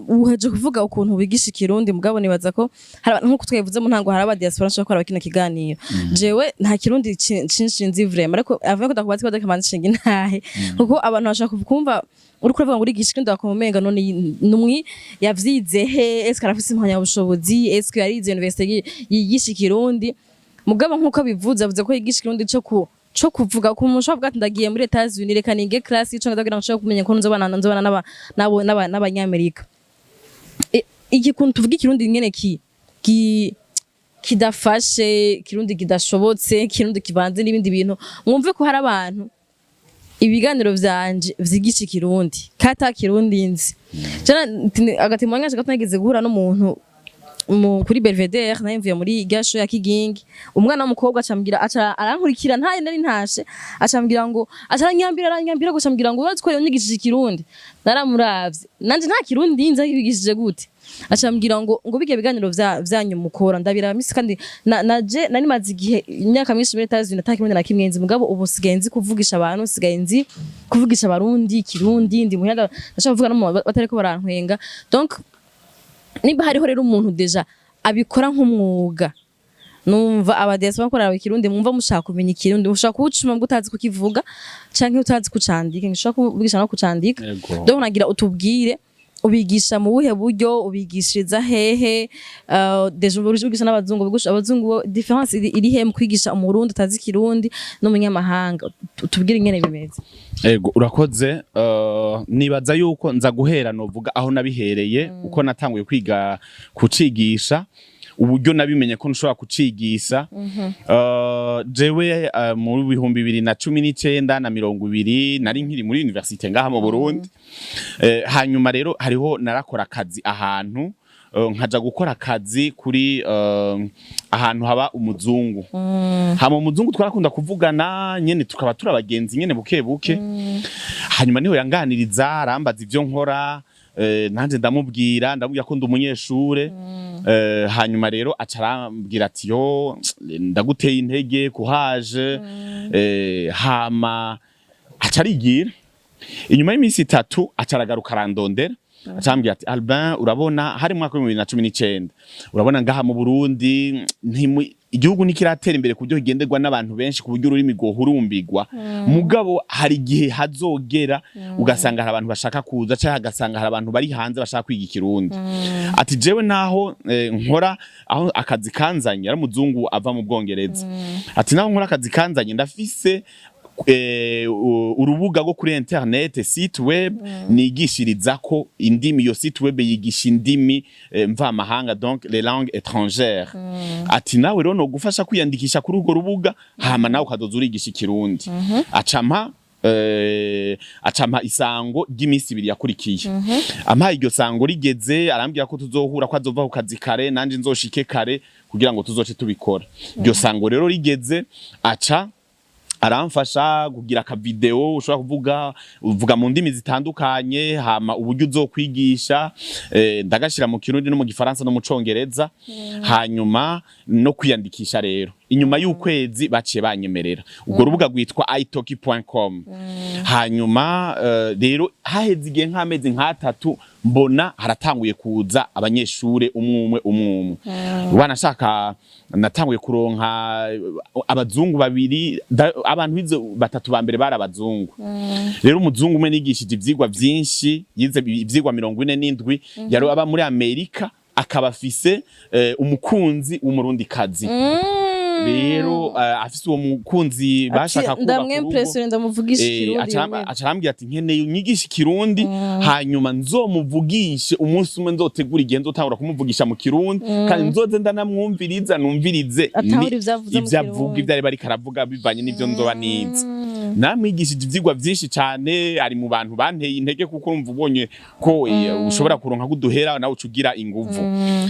Speaker 2: uheje kuvuga ukuntu wigisha Ikirundi, mugabo nibaza ko hari nkuko twabivuze mu ntango, hari aba diaspora nshobora gukora kino kiganiro. Jewe nta Kirundi cinshi nzi vraiment, ariko avuye ko ndakubaza ikibazo kamanzi nshinga intahe, kuko abantu bashaka kumva uriko uravuga ngo urigisha Ikirundi, bakumva umenga none numwi yavyize he? Est-ce arafise impamyabushobozi? Est-ce yarize université yigisha Ikirundi? Mugabo nkuko bivuze, avuze ko yigisha Ikirundi co kuvuga ku muntu ushobora kuvuga ati: "Ndagiye muri Etats-Unis, reka ninge class y'icongereza kugira ngo nshobore kumenya ko nzobana n'Abanyamerika." Iki kuntu tuvuga Ikirundi nyene ki kidafashe, Kirundi kidashobotse, Kirundi kivanze n'ibindi bintu, mwumve ko hari abantu ibiganiro vyanje vyigisha Ikirundi kata Kirundi nzi. Jana agatima nkanje gato, nageze guhura n'umuntu kuri Belvedere, nayo mvuye muri gasho ya Kigingi, umwana w'umukobwa acambwira, aca arankurikira, ntaye nari ntashe, acambwira ngo, aca aranyambira gusa, ambwira ngo: "Urazi ko yonyigishije Ikirundi?" Naramuravye nanje, nta Kirundi nzi, yigishije gute? Acambwira ngo bijya biganiro vyanyu mukora ndabiraba misi, kandi naje nari maze igihe, imyaka myinshi muri Etats-Unis, ata Kirundi na kimwe nzi, mugabo ubu sigaye nzi kuvugisha abantu, sigaye nzi kuvugisha Abarundi Kirundi, ndi muhira ndashaka kuvuga no mu batariko barantwenga. Donc nimba hariho rero umuntu déjà abikora nk'umwuga, numva aba diaspora bakora Ikirundi, mwumva mushaka kumenya Ikirundi, mushaka kuwucuma ngo utazi kukivuga canke utazi kucandika, nshaka kubigisha no kucandika. Donc nagira utubwire: ubigisha mu buhe buryo? Ubigishiriza hehe? Déjà ubigisha n'abazungu, ubigisha abazungu différence iri he mu kwigisha Umurundi utazi Ikirundi n'umunyamahanga? Utubwire ingene bimeze.
Speaker 1: Ego, urakoze. Nibaza yuko nza guhera novuga aho nabihereye, uko natanguye kwiga kucigisha, uburyo nabimenye ko nshobora kucigisha. Jewe mu 2019 na 20 nari nkiri muri université ngaha mu Burundi. Hanyuma rero hariho narakora akazi ahantu, nkaja gukora akazi kuri ahantu haba umuzungu. Hama umuzungu twarakunda kuvugana nyene, tukaba turi abagenzi nyene buke buke. Hanyuma niho yanganiriza, arambaza ivyo nkora, nanje ndamubwira ko ndi umunyeshure. Hanyuma rero aca arambwira ati: "Yo, ndaguteye intege kuhaje." Hama aca arigira. Inyuma y'iminsi 3 aca aragaruka, arandondera, acambwira ati: "Albin, urabona," hari mu mwaka wa 2019, "urabona ngaha mu Burundi igihugu ntikiratera imbere ku buryo kigenderwa n'abantu benshi, ku buryo ururimi rwohurumbirwa. Mugabo hari igihe hazogera ugasanga hari abantu bashaka kuza, canke hagasanga hari abantu bari hanze bashaka kwiga Ikirundi." Ati: "Jewe naho nkora aho akazi kanzanye," ari umuzungu ava mu Bwongereza, ati: "Naho nkora akazi kanzanye, ndafise urubuga rwo kuri internet, site web nigishirizako indimi. Iyo site web yigisha indimi mvamahanga, donc les langues étrangères." Ati: "Nawe rero no gufasha kwiyandikisha kuri urwo rubuga, hama nawe ukazoza urigisha Ikirundi." Acampa isango ry'iminsi 2 yakurikiye. Ampaye iryo sango rigeze, arambwira ko tuzohura, ko azova ku kazi kare, nanje nzoshike kare kugira ngo tuzoce tubikora. Iryo sango rero rigeze, aca aramfasha kugira aka vidéo ushobora kuvuga, uvuga mu ndimi zitandukanye, hama uburyo uzokwigisha, ndagashira mu Kirundi no mu Gifaransa no mu Congereza, hanyuma no kwiyandikisha. Rero inyuma y'ukwezi baciye banyemerera. Urwo rubuga rwitwa italki.com. Hanyuma rero haheze igihe nk'amezi nk'atatu, mbona haratanguye kuza abanyeshure umwe umwe umwe umwe. Wanashaka natanguye kuronka abazungu babiri, abantu bize batatu ba mbere bari abazungu. Rero umuzungu umwe nigishije ivyigwa vyinshi, yize ivyigwa 47, yari aba muri Amerika. akaba afise umukunzi w'Umurundi kazi. Rero afise uwo mukunzi, bashaka kubaka urugo.
Speaker 2: Ndamwempressionne, ndamuvugisha Ikirundi.
Speaker 1: Aca arambwira ati: "Nkeneye unyigishe Ikirundi, hanyuma nzomuvugishe umunsi umwe, nzotegura igihe nzotangura kumuvugisha mu Kirundi, kandi nzoze ndanamwumviriza, numvirize
Speaker 2: Atahura ivyo avuze mu
Speaker 1: ivyo avuga,
Speaker 2: Kirundi.
Speaker 1: ivyo ariko aravuga bivanye n'ivyo nzoba nize." Namwigishije ivyigwa vyinshi cane. Ari mu bantu banteye intege, kuko urumva ubonye ko ushobora kuronka kuduhera, nawe uca ugira inguvu.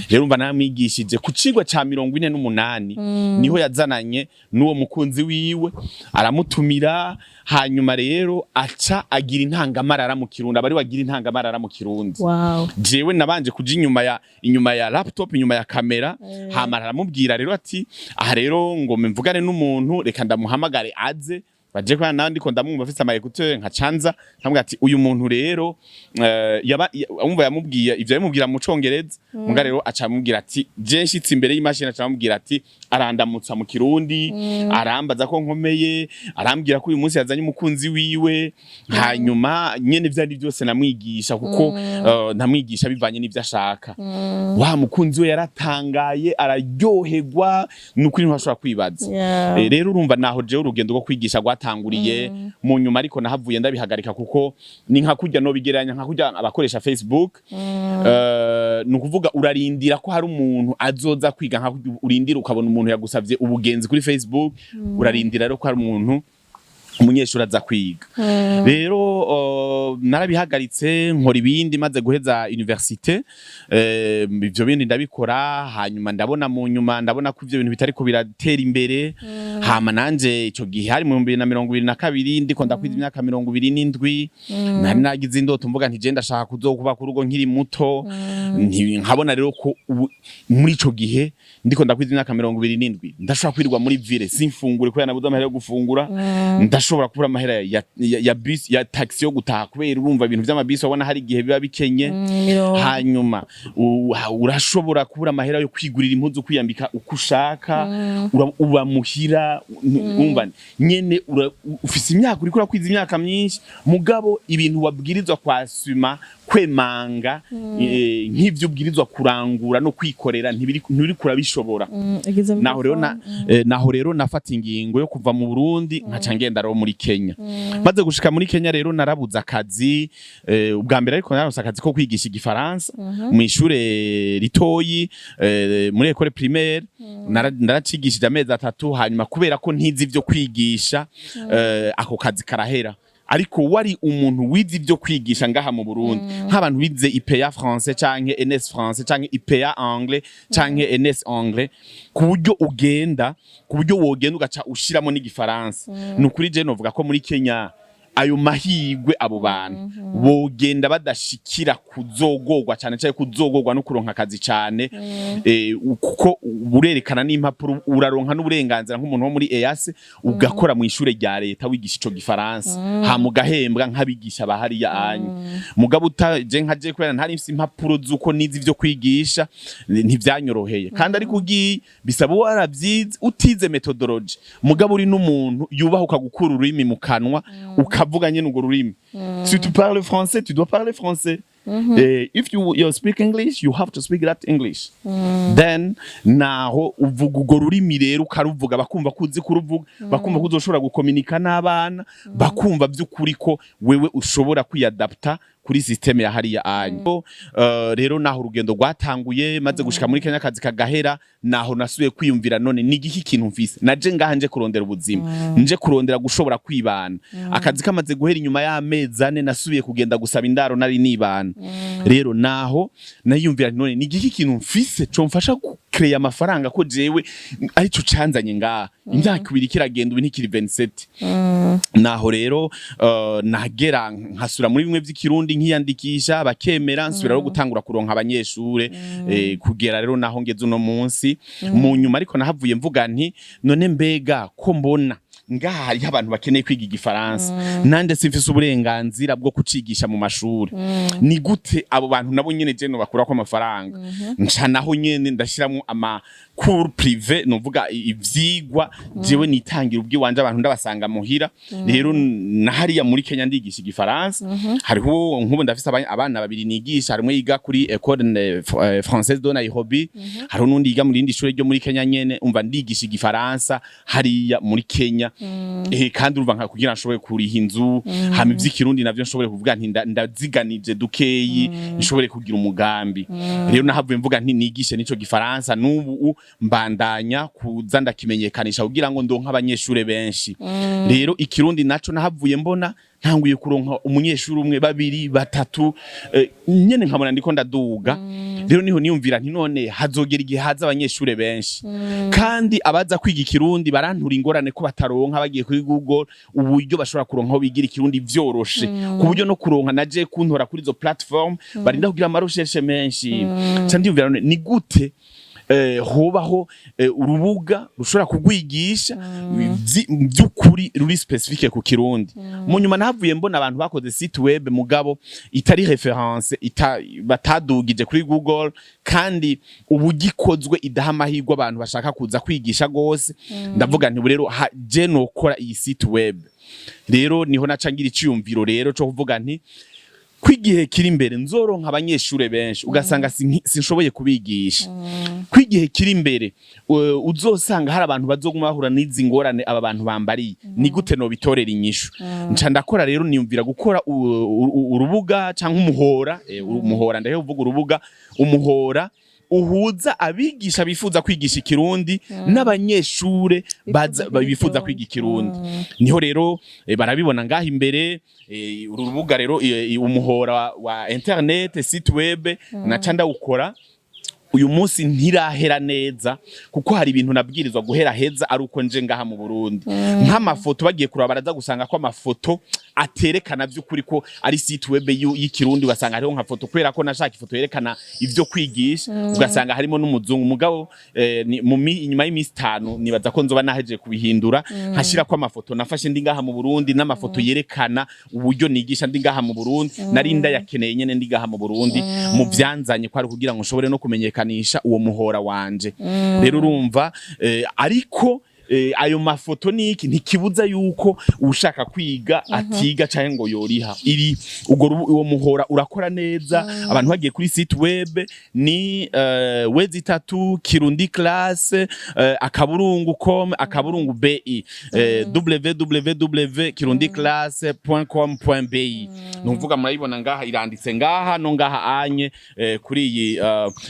Speaker 1: Rero umva, namwigishije ku cigwa ca 48, niho yazananye n'uwo mukunzi wiwe, aramutumira. Hanyuma rero aca agira intangamarara mu Kirundi, abari wagira intangamarara mu Kirundi. Jewe nabanje kuja inyuma ya laptop, inyuma ya kamera. Hama aramubwira rero ati: "Aha rero ngo mvugane n'umuntu, reka ndamuhamagare aze baje kwa nawe." Ndiko ndamwumva afise ama écouteurs, nka canza nkamubwira ati: "Uyu muntu rero yaba umva." Yamubwiye ivyo, yamubwira mu Congereza. Muga rero aca amubwira ati, je nshitse imbere y'imashini, aca amubwira ati, arandamutsa mu Kirundi, arambaza ko nkomeye, arambwira ko uyu munsi yazanye umukunzi wiwe. Hanyuma nyene ivyo ari byose namwigisha, kuko namwigisha bivanye n'ivyo ashaka. Wa mukunzi we yaratangaye, araryoherwa, nukuri ntashobora kwibaza. Rero urumva, naho jewe urugendo rwo kwigisha rwatanguriye. Mu nyuma ariko nahavuye ndabihagarika, kuko ni nka kurya no bigereranya nka kurya abakoresha Facebook. Ni ukuvuga urarindira ko hari umuntu azoza kwiga, nka kurya urindira ukabona umuntu yagusavye ubugenzi kuri Facebook. Urarindira rero ko hari umuntu, umunyeshuri aza kwiga. Rero narabihagaritse, nkora ibindi maze guheza université. Ivyo bindi ndabikora, hanyuma ndabona mu nyuma, ndabona ko ivyo bintu bitariko biratera imbere. Hama nanje ico gihe hari mu 2022, ndiko ndakwiza imyaka 27. Nari nagize indoto, mvuga nti: "Je ndashaka kuzokubaka urugo nkiri muto." Nkabona rero ko muri ico gihe ndiko ndakwiza imyaka 27, ndashobora kwirirwa muri ville simfungure kubera nabuze amahera yo gufungura, ndashobora kubura amahera ya bus, ya taxi yo gutaha, kubera urumva ibintu vy'amabisi wabona hari igihe biba bikenye.
Speaker 2: Mirongo.
Speaker 1: Hanyuma urashobora kubura amahera yo kwigurira impuzu, kwiyambika uko ushaka. Uba muhira, urumva nyene ufise imyaka, uriko urakwiza imyaka myinshi, mugabo ibintu wabwirizwa kwasuma, kwemanga, nk'ivyo ubwirizwa kurangura no kwikorera, ntibiri kurabishobora.
Speaker 2: Igeze
Speaker 1: Naho rero
Speaker 2: microphone.
Speaker 1: Naho rero nafata ingingo yo kuva mu Burundi, nkaca ngenda rero muri Kenya. Maze gushika muri Kenya rero narabuze akazi ubwa mbere, ariko naronse akazi ko kwigisha Igifaransa mu ishure ritoyi, muri école primaire. Naracigishije amezi 3, hanyuma kubera ko ntizi ivyo kwigisha, ako kazi karahera. Ariko wari umuntu wize ivyo kwigisha ngaha mu Burundi, nk'abantu bize IPA français canke ENS français canke IPA anglais canke ENS anglais, ku buryo ugenda, ku buryo wogenda ugaca ushiramo n'Igifaransa. Ni ukuri je novuga ko muri Kenya ayo mahirwe, abo bantu bogenda badashikira kuzogorwa cyane, cyane kuzogorwa no kuronka akazi cyane, kuko urerekana n'impapuro, uraronka n'uburenganzira nk'umuntu wo muri EAC, ugakora mu ishure rya leta wigisha ico Gifaransa, hama ugahembwa nk'abigisha bahariya anye. Mugabo utaje nka je, kubera ntari mfise impapuro z'uko nize ivyo kwigisha, ntivyanyoroheye. Kandi ariko ugiye bisaba waravyize, utize méthodologie, mugabo uri n'umuntu yubahuka gukura ururimi mu kanwa, ukavuga nyene urwo rurimi. Si tu parles français, tu dois parler français. If you speak English, you have to speak that English. Then naho uvuga urwo rurimi rero, ukaruvuga, bakumva ko uzi kuruvuga, bakumva ko uzoshobora gukominika n'abana, bakumva by'ukuri ko wewe ushobora kwiyadapta kuri système ya hariya anye. Rero naho urugendo rwatanguye. Maze gushika muri Kenya, akazi kagahera, naho nasubiye kwiyumvira: none ni igiki kintu mfise? Naje ngaha nje kurondera ubuzima, nje kurondera gushobora kwibana. Akazi kamaze guhera, inyuma y'amezi 4 nasubiye kugenda gusaba indaro nari nibana. Rero naho nayiyumvira nti: "None ni igiki kintu mfise comfasha kucreya amafaranga, ko jewe arico canzanye ngaha?" Imyaka 2 kiragenda, ubu ntikiri 27. Naho rero nagera nkasura muri bimwe vy'Ikirundi, nkiyandikisha, bakemera, nsubira rero gutangura kuronka abanyeshure, kugera rero naho ngeze uno munsi. Mu nyuma ariko nahavuye mvuga nti: "None mbega ko mbona Ngaha hariho abantu bakeneye kwiga igifaransa, nanje simfise uburenganzira bwo kucigisha mu mashuri. Ni gute abo bantu nabo nyene je nobakurako amafaranga? Nca naho nyene ndashiramwo ama cours privé, novuga ivyigwa jewe nitangira ubwiwanje, abantu ndabasanga muhira. Rero na hariya muri Kenya ndigisha igifaransa. Hariho nk'ubu ndafise abana babiri nigisha. Harimwe yiga kuri École Française de Nairobi, hariho n'undi yiga mu rindi shure ryo muri Kenya nyene. Umva, ndigisha igifaransa hariya muri Kenya. Kandi urumva, nka kugira nshobore kuriha inzu, hama ivy'ikirundi navyo nshobore kuvuga nti ndaziganije dukeyi, nshobore kugira umugambi. Rero nahavuye mvuga nti nigishe nico gifaransa. N'ubu mbandanya kuza ndakimenyekanisha kugira ngo ndonke abanyeshure benshi. Rero ikirundi naco nahavuye mbona ntanguye kuronka umunyeshuri umwe, babiri, batatu, nyene nkabona ndiko ndaduga. Rero niho niyumvira nti none hazogera igihe haza abanyeshure benshi, kandi abaza kwiga ikirundi barantura ingorane ko bataronka, bagiye kuri Google, uburyo bashobora kuronka aho bigira ikirundi vyoroshe, ku buryo no kuronka naje kuntora kuri izo platform barinda kugira ama recherches menshi. Ca ndiyumvira, none ni gute hobaho urubuga rushobora kugwigisha vy'ukuri ruri spécifique ku kirundi? Mu nyuma nahavuye mbona abantu bakoze site web, mugabo itari référence, batadugije kuri Google, kandi ubugikozwe idaha amahirwe abantu bashaka kuza kwigisha gose. Ndavuga nti ubu rero je nokora iyi site web. Rero niho naca ngira iciyumviro rero co kuvuga nti kwigihe kiri imbere nzoronka abanyeshure benshi, ugasanga sinshoboye kubigisha, kwigihe kiri imbere uzosanga hari abantu bazoguma bahura n'izi ngorane aba bantu bambariye, ni gute nobitorera inyishu? Nca ndakora rero, niyumvira gukora urubuga canke umuhora, umuhora, ndahe uvuga urubuga, umuhora uhuza abigisha bifuza kwigisha ikirundi n'abanyeshure bifuza kwiga ikirundi. Niho rero barabibona ngaha imbere, uru rubuga rero, umuhora wa internet, site web, naca ndawukora. Uyu munsi ntirahera neza, kuko hari ibintu nabwirizwa guhera heza ari uko nje ngaha mu Burundi, nk'amafoto. Bagiye kuraba baraza gusanga ko amafoto aterekana vy'ukuri ko ari site web y'ikirundi. Ugasanga hariho nka foto, kubera ko nashaka ifoto yerekana ivyo kwigisha, ugasanga harimo n'umuzungu. Mugabo inyuma y'imisi 5 nibaza ko nzoba nahejeje kubihindura, nkashira ko amafoto nafashe ndi ngaha mu Burundi, n'amafoto yerekana uburyo nigisha ndi ngaha mu Burundi. Nari ndayakeneye nyene ndi ngaha mu Burundi. Mu vyanzanye ko ari kugira ngo nshobore no kumenyekanisha uwo muhora wanje. Rero urumva, ariko ayo mafoto niki ntikibuza yuko ushaka kwiga atiga canke ngo yoriha. Iri ubwo uwo muhora urakora neza. Abantu bagiye kuri site web ni w kirundiclass akaburungu com akaburungu bi, www.kirundiclass.com.bi. Nuvuga murayibona ngaha, iranditse ngaha no ngaha anye, kuri iyi,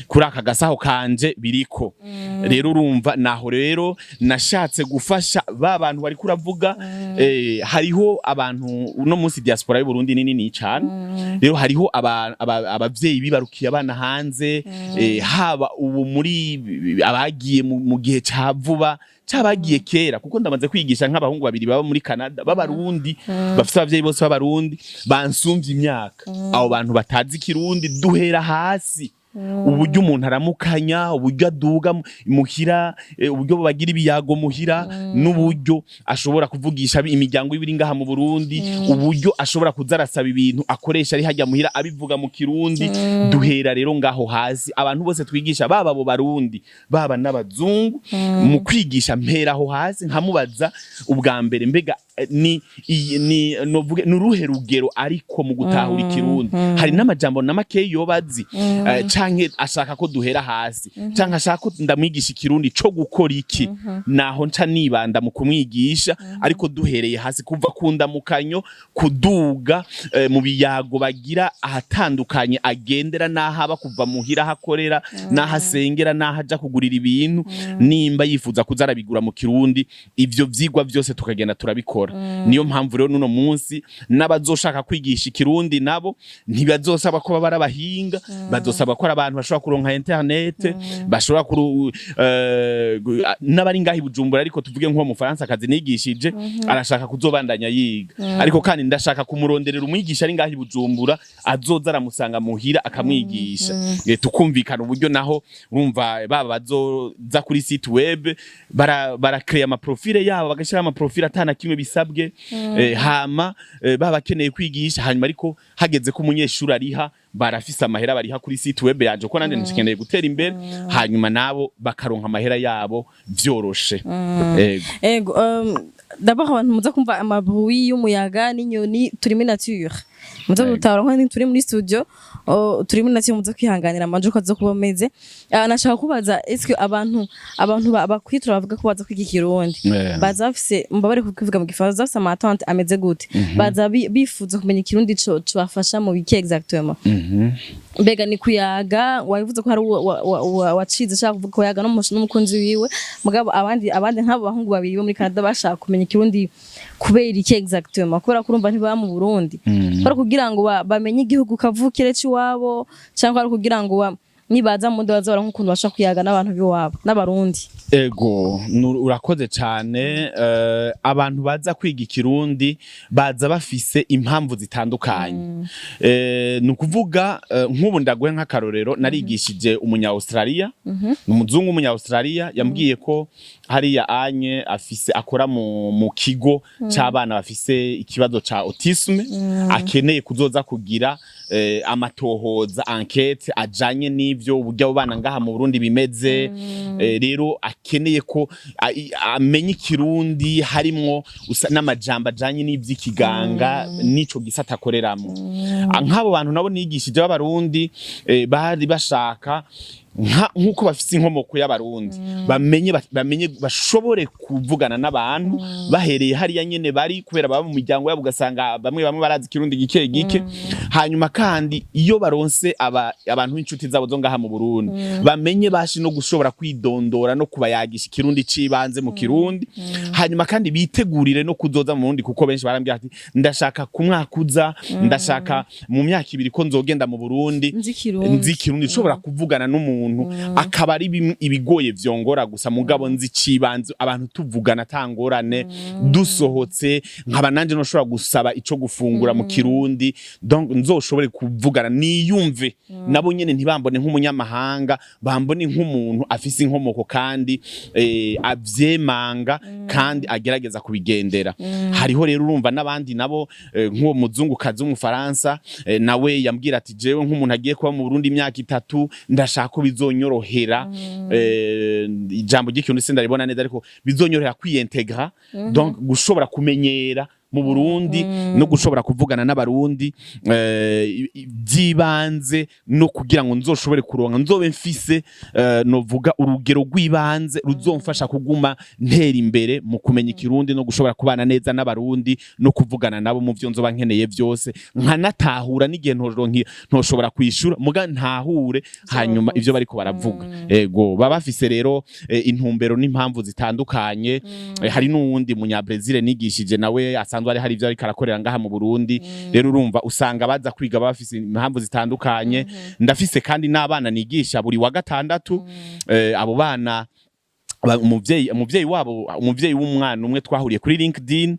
Speaker 1: kuri aka gasaho kanje biriko. Rero urumva, naho rero nashatse gufasha ba bantu bari kuravuga. Hariho abantu uno munsi, diaspora y'u Burundi ni nini cyane. Rero hariho abavyeyi bibarukiye abana hanze, haba ubu muri abagiye mu gihe ca vuba cabagiye kera, kuko ndamaze kwigisha nk'abahungu babiri baba muri Canada b'abarundi, bafise abavyeyi bose b'abarundi, bansumvye imyaka. Abo bantu batazi ikirundi, duhera hasi, uburyo umuntu aramukanya, uburyo aduga muhira, uburyo bagira ibiyago muhira, n'uburyo ashobora kuvugisha imiryango ibiri ngaha mu Burundi, uburyo ashobora kuza arasaba ibintu akoresha ari hajya muhira abivuga mu kirundi. Duhera rero ngaho hasi. Abantu bose twigisha, baba abo barundi, baba n'abazungu, mu kwigisha mpera aho hasi, nkamubaza ubwa mbere: mbega ni ni novuge ni uruhe rugero ariko mu gutahura ikirundi? Hari n'amajambo na makeyi yoba azi, canke ashaka ko duhera hasi, canke ashaka ko ndamwigisha ikirundi co gukora iki? Naho nca nibanda mu kumwigisha, ariko duhereye hasi, kuva ku ndamukanyo kuduga, mu biyago bagira ahatandukanye agendera n'aho aba, kuva muhira, aho akorera, n'aho asengera, n'aho aja kugurira ibintu, nimba yifuza kuza arabigura mu kirundi. Ivyo vyigwa vyose tukagenda turabikora. kubikora. Niyo mpamvu rero nuno munsi n'abazoshaka kwigisha Ikirundi nabo ntibazosaba ko baba ari abahinga, bazosaba ko ari abantu bashobora kuronka internet, bashobora n'abari ngaho i Bujumbura. Ariko tuvuge nk'uwo Mufaransa akazi nigishije arashaka kuzobandanya yiga, ariko kandi ndashaka kumuronderera umwigisha ari ngaho i Bujumbura azoza aramusanga muhira akamwigisha. Tukumvikana uburyo. Naho urumva baba bazoza kuri site web bara créer ama profil yabo, bagashyiraho ama profil atana kimwe bisabwe, hama baba bakeneye kwigisha. Hanyuma ariko hageze ko umunyeshuri ariha, barafise amahera bariha kuri site web yanje, ko nanje nkeneye gutera imbere, hanyuma nabo bakaronka amahera yabo vyoroshe. Ego.
Speaker 2: Ego, d'abord abantu muza kumva ama bruit y'umuyaga n'inyoni, turi muri nature, muza gutahura nko turi muri studio, oh, turi muri nature, muza kwihanganira amajwi uko aza kuba ameze. Ah, nashaka kubaza, est-ce que abantu bakwitura bavuga ko baza kwiga Ikirundi baza bafise, mbabare kukivuga mu Gifaransa, bafise ama attente ameze gute? Baza bifuza kumenya Ikirundi co cobafasha mu biki exactement? Mbega ni kuyaga? Wabivuze ko hari uwo wacize ashaka kuvuga kuyaga n'umukunzi wiwe, mugabo abandi nk'abo bahungu babiri bo muri Canada bashaka kumenya Ikirundi kubera iki exactement? Kubera ko urumva ntibaba mu Burundi, kubera kugira ngo bamenye igihugu kavukire c'iwabo, cyangwa ari kugira ngo nibaza mu baza baronka ukuntu bashaka kuyaga n'abantu b'iwabo n'Abarundi?
Speaker 1: Ego, urakoze cane. Abantu baza kwiga Ikirundi baza bafise impamvu zitandukanye. Ni ukuvuga, nk'ubu ndaguhe nk'akarorero: narigishije umunya Australia, ni umuzungu w'umunya Australia, yambwiye ko hariya anye afise akora mu kigo c'abana bafise ikibazo ca autisme, akeneye kuzoza kugira amatohoza, enquête ajanye n'ivyo uburyo abo bana ngaha mu Burundi bimeze. Rero akeneye ko amenya Ikirundi harimwo n'amajambo ajanye n'ivy'ikiganga n'ico gisata akoreramwo. Ah, nk'abo bantu nabo nigishije b'Abarundi, bari bashaka nk'uko bafise inkomoko y'Abarundi, bamenye bashobore kuvugana n'abantu bahereye hariya nyene bari, kubera baba mu miryango yabo, ugasanga bamwe bamwe barazi Ikirundi gike gike. Hanyuma kandi iyo baronse abantu b'inshuti zabo zo ngaha mu Burundi, bamenye bashi no gushobora kwidondora no kubayagisha Ikirundi cibanze mu Kirundi. Hanyuma kandi bitegurire no kuzoza mu Burundi, kuko benshi barambwira ati: "Ndashaka ku mwaka uza, ndashaka mu myaka 2 ko nzogenda mu Burundi
Speaker 2: Nzi Ikirundi.
Speaker 1: nzi Ikirundi, nshobora kuvugana n'umuntu, akaba ari ibigoye vyongora gusa, mugabo nzi cibanze, abantu tuvugana atangorane, dusohotse nkaba nanje noshobora gusaba ico gufungura mu Kirundi, donc nzoshobore kuvugana niyumve, nabo nyene ntibambone nk'umunyamahanga, bambone nk'umuntu afise inkomoko kandi avyemanga kandi agerageza kubigendera." Hariho rero urumva n'abandi nabo, nk'uwo muzungukazi w'Umufaransa, nawe yambwira ati: "Jewe nk'umuntu agiye kuba mu Burundi imyaka 3, ndashaka ko bizonyorohera," ijambo ry'Ikirundi sindaribona neza, ariko bizonyorohera kwiy intégrer, donc gushobora kumenyera mu Burundi no gushobora kuvugana n'Abarundi by'ibanze, no kugira ngo nzoshobore kuronka, nzobe mfise novuga urugero rw'ibanze ruzomfasha kuguma ntera imbere mu kumenya Ikirundi no gushobora kubana neza n'Abarundi no kuvugana nabo mu vyo nzoba nkeneye byose, nkanatahura n'igihe ntoshobora kwishura, muga ntahure hanyuma ivyo bariko baravuga. Ego, baba bafise rero intumbero n'impamvu zitandukanye. Hari n'uwundi munya Brazil nigishije, nawe asanzwe ari hari ivyo ariko arakorera ngaha mu Burundi. Rero urumva usanga baza kwiga baba bafise impamvu zitandukanye. Ndafise kandi n'abana nigisha buri wa gatandatu. Abo bana umuvyeyi wabo, umuvyeyi w'umwana umwe twahuriye kuri LinkedIn.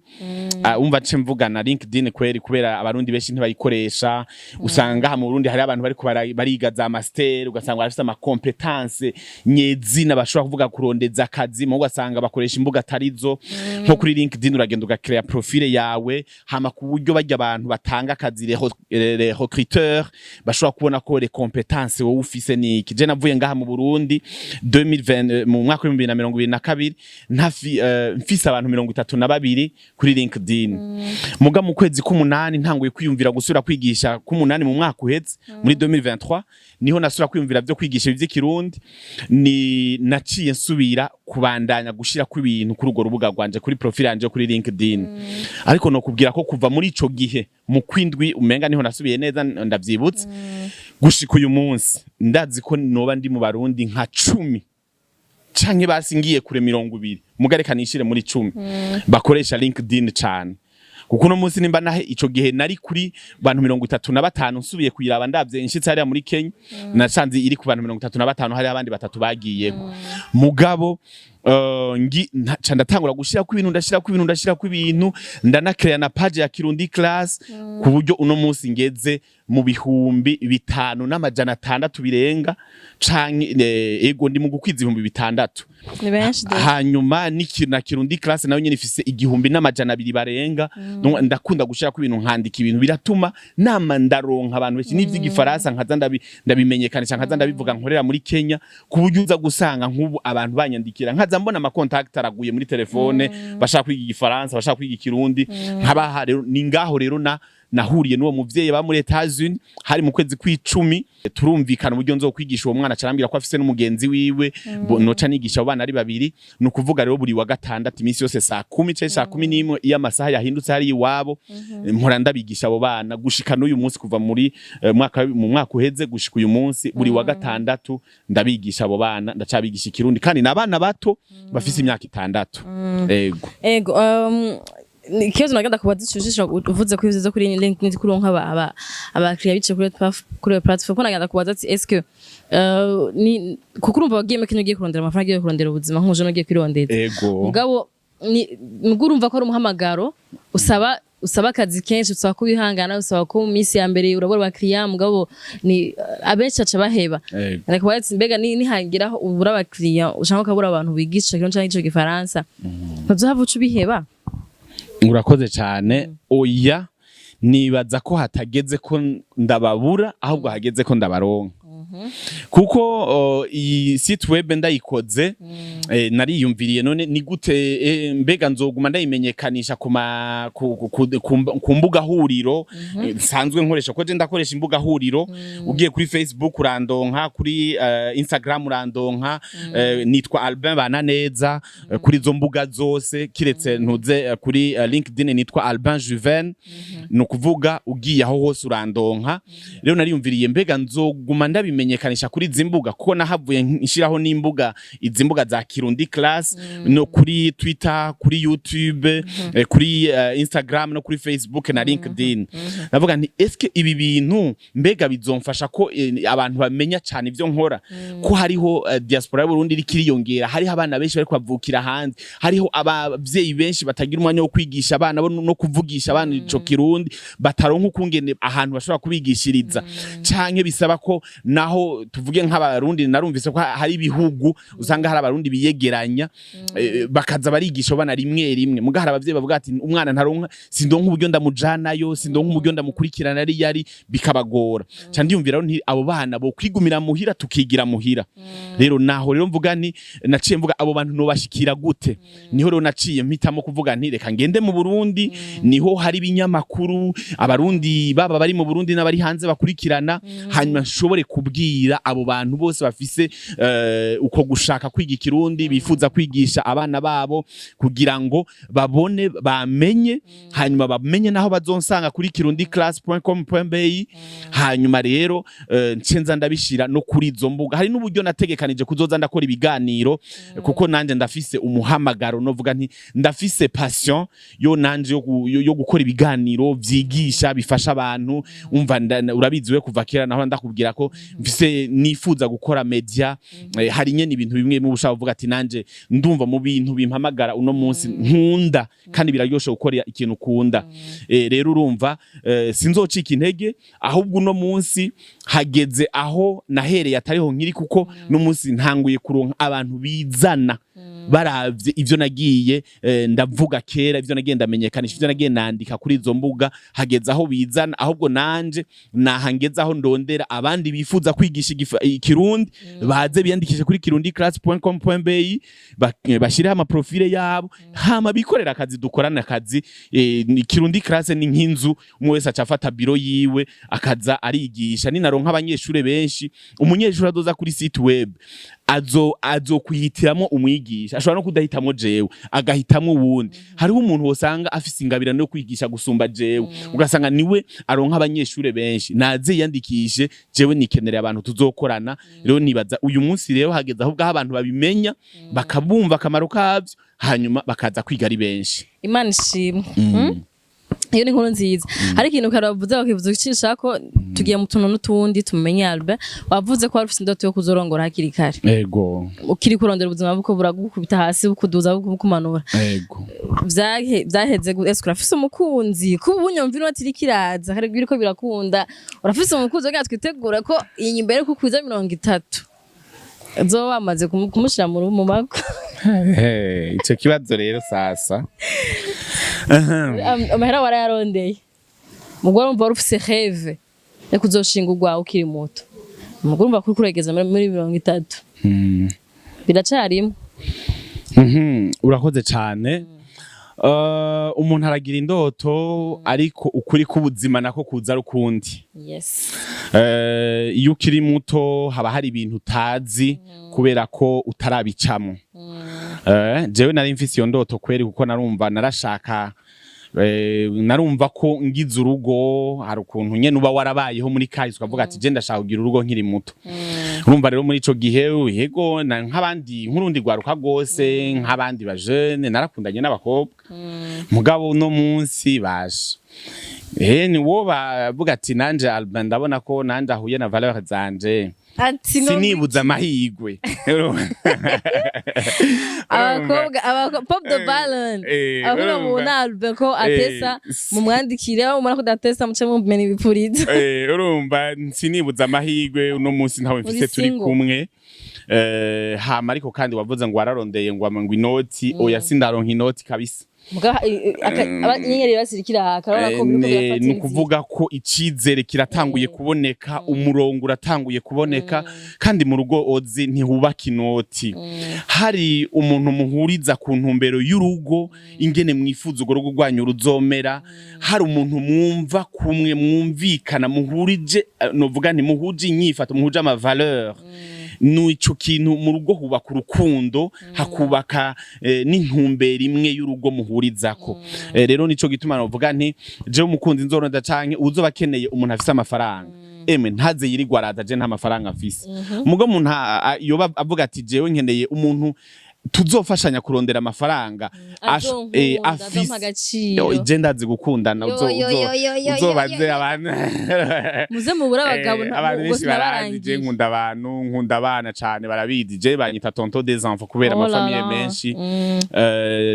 Speaker 1: Umva nce mvugana LinkedIn kweri, kubera Abarundi benshi ntibayikoresha. Usanga aha mu Burundi hari abantu bariko bariga za master, ugasanga barafise ama compétence nyezina bashobora kuvuga kurondeza akazi, mu ugasanga bakoresha imbuga atarizo. Nko kuri LinkedIn uragenda uga créer profile yawe, hama ku buryo barya abantu batanga akazi, les recruteurs, bashobora kubona ko les compétences wowe ufise niki. Je navuye ngaha mu Burundi 2020, mu mwaka w'2022, ntafi mfise abantu 32 kuri LinkedIn. Muga mu kwezi k'umunani ntanguye kwiyumvira gusubira kwigisha, k'umunani mu mwaka uheze muri 2023, niho nasubira kwiyumvira vyo kwigisha ivy'Ikirundi. Ni naciye nsubira kubandanya gushira ku ibintu kuri urwo rubuga rwanje, kuri profile yanje yo kuri LinkedIn. Ariko no kubwira ko kuva muri ico gihe mu kwindwi umenga niho nasubiye neza, ndavyibutse, gushika uyu munsi ndazi ko noba ndi mu Barundi nka 10. Canke basi ngiye kure 20, mugareka nishire muri 10 bakoresha LinkedIn cane, kuko uno munsi nimba nahe ico gihe nari kuri bantu 35, nsubiye kuyiraba ndavye inshitsi hariya muri Kenya, nasanze iri ku bantu 35, hari abandi batatu bagiyeko. Mugabo ca ndatangura gushirako ibintu, ndashirako ibintu, ndashirako ibintu, ndanakreya na page ya Kirundi Class, ku buryo uno munsi ngeze mu 5600 birenga, canke ego, ndi mu gukwiza 6000.
Speaker 2: Ni benshi de.
Speaker 1: Hanyuma na Kirundi Class nayo nyene ifise 1200 barenga. Donc ndakunda gushirako ibintu, nkandika ibintu, biratuma nama ndaronka abantu benshi. N'ivy'igifaransa nkaza ndabimenyekanisha, nkaza ndabivuga nkorera muri Kenya, ku buryo uza gusanga nk'ubu abantu banyandikira, nkaza mbona ama contact araguye muri telefone, bashaka kwiga igifaransa, bashaka kwiga ikirundi, nkabaha. Rero ni ngaho rero na nahuriye n'uwo muvyeyi ba muri Etats-Unis, hari mu kwezi kw'icumi. Turumvikana uburyo nzokwigisha uwo mwana, carambwira ko afise n'umugenzi wiwe, noca nigisha abo bana ari babiri. Ni ukuvuga rero buri wa gatandatu, iminsi yose saa 10 canke saa 11, iyo amasaha yahindutse hari iwabo, mpora ndabigisha abo bana gushika n'uyu munsi. Kuva muri mu mwaka uheze gushika uyu munsi, buri wa gatandatu ndabigisha abo bana, ndacabigisha ikirundi, kandi ni abana bato bafise imyaka 6, ego.
Speaker 2: Ego, ikibazo nagenda kubaza icujisho, uvuze ko ivyo kuri LinkedIn kuronka abakiriya bicaye kuri iyo platform, ko nagenda kubaza ati est-ce que ni kuko urumva wagiye muri Kenya ugiye kurondera amafaranga, ugiye kurondera ubuzima nk'umujene ugiye kwirondera.
Speaker 1: Ego.
Speaker 2: Mugabo ni mugo urumva ko ari umuhamagaro usaba akazi kenshi, usaba ko wihangana, usaba ko mu minsi ya mbere urabura abakiriya. Mugabo ni abenshi baca baheba.
Speaker 1: Ego.
Speaker 2: Ariko ati mbega ni nihangiraho ubura abakiriya ushaka ukabura abantu wigisha ikirundi canke ico gifaransa, ntuzohava uca ubiheba?
Speaker 1: Urakoze cyane. Oya, nibaza ko hatageze ko ndababura, ahubwo hageze ko ndabaronka, kuko iyi site web ndayikoze, nariyumviriye none ni gute, mbega nzoguma ndayimenyekanisha ku ma ku, ku, ku, ku, ku mbuga huriro nsanzwe nkoresha, ko je ndakoresha imbuga huriro. Ugiye kuri Facebook urandonka, kuri Instagram urandonka, nitwa Albin Bananeza kuri izo mbuga zose, kiretse ntuze kuri LinkedIn nitwa Albin Juven. Ni ukuvuga ugiye aho hose urandonka. Rero nariyumviriye mbega nzoguma ndabimenyekanisha kuri izi mbuga, kuko nahavuye nshiraho n'imbuga, izi mbuga za Kirundi Class, no kuri Twitter, kuri YouTube, kuri Instagram, no kuri Facebook na LinkedIn. Ndavuga nti eske ibi bintu mbega bizomfasha ko abantu bamenya cyane ivyo nkora, ko hariho diaspora y'u Burundi iriko iriyongera, hariho abana benshi bariko bavukira hanze, hariho abavyeyi benshi batagira umwanya wo kwigisha abana bo no kuvugisha abana ico kirundi, bataronka ukungene ahantu bashobora kubigishiriza, canke bisaba ko naho tuvuge nk'abarundi, narumvise ko hari ibihugu usanga hari abarundi biyegeranya, bakaza barigisha abo bana rimwe rimwe. Muga hari abavyeyi bavuga ati umwana ntaronka, sindonka uburyo ndamujanayo, sindonka uburyo ndamukurikirana ari yari, bikabagora. Ca ndiyumvira rero nti abo bana bo kwigumira muhira, tukigira muhira. Rero naho rero mvuga nti naciye mvuga abo bantu nobashikira gute? Niho rero naciye mpitamo kuvuga nti reka ngende mu Burundi, niho hari ibinyamakuru abarundi baba bari mu Burundi n'abari hanze bakurikirana, hanyuma nshobore kubwira abo bantu bose bafise uko gushaka kwiga ikirundi, bifuza kwigisha abana babo, kugira ngo babone, bamenye, hanyuma bamenye naho bazonsanga kuri kirundiclass.com.bi. Hanyuma rero nce nza ndabishira no kuri izo mbuga. Hari n'uburyo nategekanije kuzoza ndakora ibiganiro, kuko nanje ndafise umuhamagaro, novuga nti ndafise passion yo nanje yo gukora ibiganiro vyigisha, bifasha abantu. Umva, urabizi we, kuva kera naho ndakubwira ko mfise nifuza gukora media. Hari nyene ibintu bimwe mu ushaka kuvuga ati nanje ndumva mu bintu bimpamagara uno munsi nkunda, kandi biraryoshe gukora ikintu ukunda. Rero urumva, sinzocika intege, ahubwo uno munsi hageze aho nahereye atariho nkiri, kuko no munsi ntanguye kuronka abantu bizana baravye ivyo nagiye ndavuga kera, ivyo nagiye ndamenyekanisha, ivyo nagiye nandika kuri izo mbuga. Hageze aho bizana, ahubwo nanje nahangeze aho ndondera abandi bifuza kwigisha ikirundi, baze biyandikishe kuri kirundiclass.com.bi, bashireho ama profile yabo, hama bikorera akazi, dukorana akazi. Ni Kirundi Class ni nk'inzu, umwe wese acafata biro yiwe akaza arigisha. Ninaronka abanyeshure benshi, umunyeshuri adoza kuri site web. Azokwihitiramo umwigisha, ashobora no kudahitamo jewe, agahitamo uwundi. Hariho umuntu wosanga afise ingabirano yo kwigisha gusumba jewe, ugasanga niwe aronka abanyeshure benshi. Naze yandikishe, jewe nikenereye abantu tuzokorana. Rero nibaza uyu munsi rero hageze ahubwo aho abantu babimenya, bakabumva akamaro kavyo, hanyuma bakaza kwiga ari benshi.
Speaker 2: Imana ishimwe. Iyo ni inkuru nziza. Hari ikintu kare wavuze, wakivuze ucisha ko tugiye mu tuntu n'utundi tumenye. Albert, wavuze ko wari ufise indoto yo kuzorongora hakiri kare,
Speaker 1: Ego.
Speaker 2: ukiri kurondera ubuzima buko buragukubita hasi, bukuduza, bukumanura.
Speaker 1: Ego.
Speaker 2: Vyaheze ese urafise umukunzi? Kuba ubu nyumva inoti iriko iraza kare, biriko birakunda, urafise umukunzi? Kugira twitegura ko iyi imbere ko kwiza 30 uzoba wamaze kumushira mu mago.
Speaker 1: Ico kibazo rero sasa.
Speaker 2: Amahera warayarondeye, mugore, urumva wari ufise rêve yo kuzoshinga urwawe ukiri muto. Mugore, urumva ko uriko uregeza muri 30, biracarimwo.
Speaker 1: Urakoze cane. Umuntu aragira indoto, ariko ukuri k'ubuzima nako kuza ari ukundi. Iyo ukiri muto haba hari ibintu utazi kubera ko utarabicamo. Jewe nari mfise iyo ndoto kweri, kuko narumva narashaka, narumva ko ngize urugo, hari ukuntu nyene uba warabayeho muri kahise ukavuga ati: "Je ndashaka kugira urugo nkiri muto." Urumva rero muri ico gihe, yego, nk'abandi, nk'urundi rwaruka rwose, nk'abandi bajene, narakundanye n'abakobwa. Mugabo uno munsi baje, ni wo bavuga ati: "Nanje Albin ndabona ko nanje ahuye na valeur zanje."
Speaker 2: Ati ngo
Speaker 1: Sinibuza amahigwe.
Speaker 2: Abakobwa, pop the balloon. Abakobwa mubona Albert ko atesa, mumwandikire. Aho mubona ko udatesa, muce mumena ibipurizo.
Speaker 1: Urumva sinibuza amahigwe, uno munsi ntawe mfise
Speaker 2: Uri
Speaker 1: turi
Speaker 2: single.
Speaker 1: kumwe. Hama ariko kandi wavuze ngo wararondeye ngo inoti. Oya, sindaronka inoti kabisa.
Speaker 2: Muga inyenyeri basirikira haka, urabona ko biriko birafata
Speaker 1: Ni
Speaker 2: inzira.
Speaker 1: ukuvuga ko icizere kiratanguye kuboneka, umurongo uratanguye kuboneka. Kandi mu rugo ozi ntihubaka inoti. Hari umuntu muhuriza ku ntumbero y'urugo, ingene mwifuza urwo rugo rwanyu ruzomera. Hari umuntu mwumva kumwe, mwumvikana, muhurije, novuga nti muhuje inyifato, muhuje ama valeur. Nico kintu mu rugo hubaka urukundo, hakubaka n'intumbero imwe y'urugo muhurizako. Rero nico gituma novuga nti jewe umukunzi nzoronda canke uzoba akeneye umuntu afise amafaranga, emwe ntaze yirirwa araza, je nta mafaranga afise. Mugo umuntu yoba avuga ati: "Jewe nkeneye umuntu tuzofashanya kurondera amafaranga,"
Speaker 2: Azonkunda,
Speaker 1: afise
Speaker 2: azompa agaciro.
Speaker 1: Yo, je ndazi gukundana.
Speaker 2: Yo, yo, yo, yo, yo,
Speaker 1: Uzobaze
Speaker 2: yo, yo.
Speaker 1: abantu.
Speaker 2: Muze mubure abagabo.
Speaker 1: Abantu
Speaker 2: ubwo
Speaker 1: benshi barazi je
Speaker 2: sinabarangiye.
Speaker 1: nkunda abantu, nkunda abana cane, barabizi. Je banyita tonton des enfants kubera
Speaker 2: Oh là
Speaker 1: ama famille
Speaker 2: là.
Speaker 1: menshi.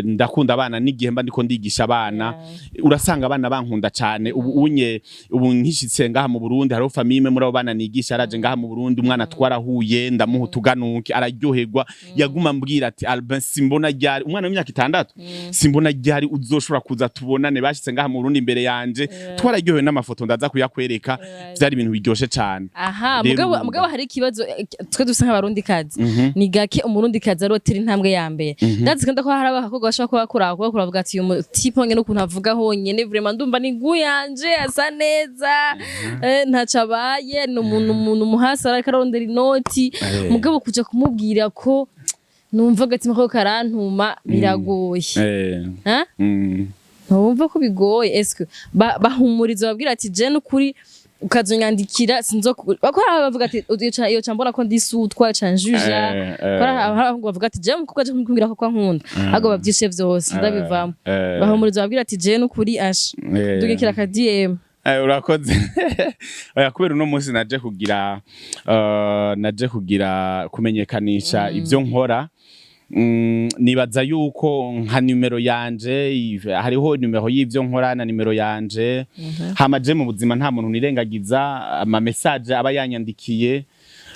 Speaker 1: Ndakunda abana, n'igihe mba ndiko ndigisha abana urasanga abana bankunda cane. Ubu unye ubu nkishitse ngaha mu Burundi, hariho famille imwe muri abo bana nigisha araje ngaha mu Burundi. Umwana twarahuye, ndamuha utuganuke, araryoherwa. Yaguma ambwira ati: "Albin, simbona ryari," umwana w'imyaka 6, "simbona ryari uzoshobora kuza tubonane." Bashitse ngaha mu Burundi imbere yanje, twararyohewe n'amafoto ndaza kuyakwereka. Vyari ibintu biryoshe cane.
Speaker 2: Aha.
Speaker 1: Rero
Speaker 2: Mugabo,
Speaker 1: urumva.
Speaker 2: mugabo hari ikibazo, twe dusa nk'abarundi kazi, ni gake umurundi kazi arotera intambwe ya mbere. Ndazi kandi ko hari abakobwa bashobora kuba bakura kuba bavuga ati: "Uyu mutipe honyene, ukuntu avuga honyene, vraiment ndumva ni guyanje, asa neza, ntaco abaye, ni umuntu umuhasi ariko arondera inoti." Mugabo kuja kumubwira ko numva agatima ko karantuma, biragoye. Ha? Ntumva ko bigoye? Eske bahumuriza babwira ati: "Je nukuri ukazonyandikira sinzo bako." Hari bavuga ati: "Iyo ca mbona ko ndi sutwa, ca njuja." Ko hari abahungu bavuga ati: "Je mukobwa aje kumbwira ko ankunda, ahubwo bavyishe vyose ndabivamo." Bahumuriza babwira ati: "Je nukuri asha ndugikira ka DM."
Speaker 1: Urakoze. Oya, kubera uno munsi naje kugira kumenyekanisha ivyo nkora. Nibaza yuko nka nimero yanje, hariho nimero y'ivyo nkora na nimero yanje. Hama je mu buzima nta muntu nirengagiza ama message aba yanyandikiye.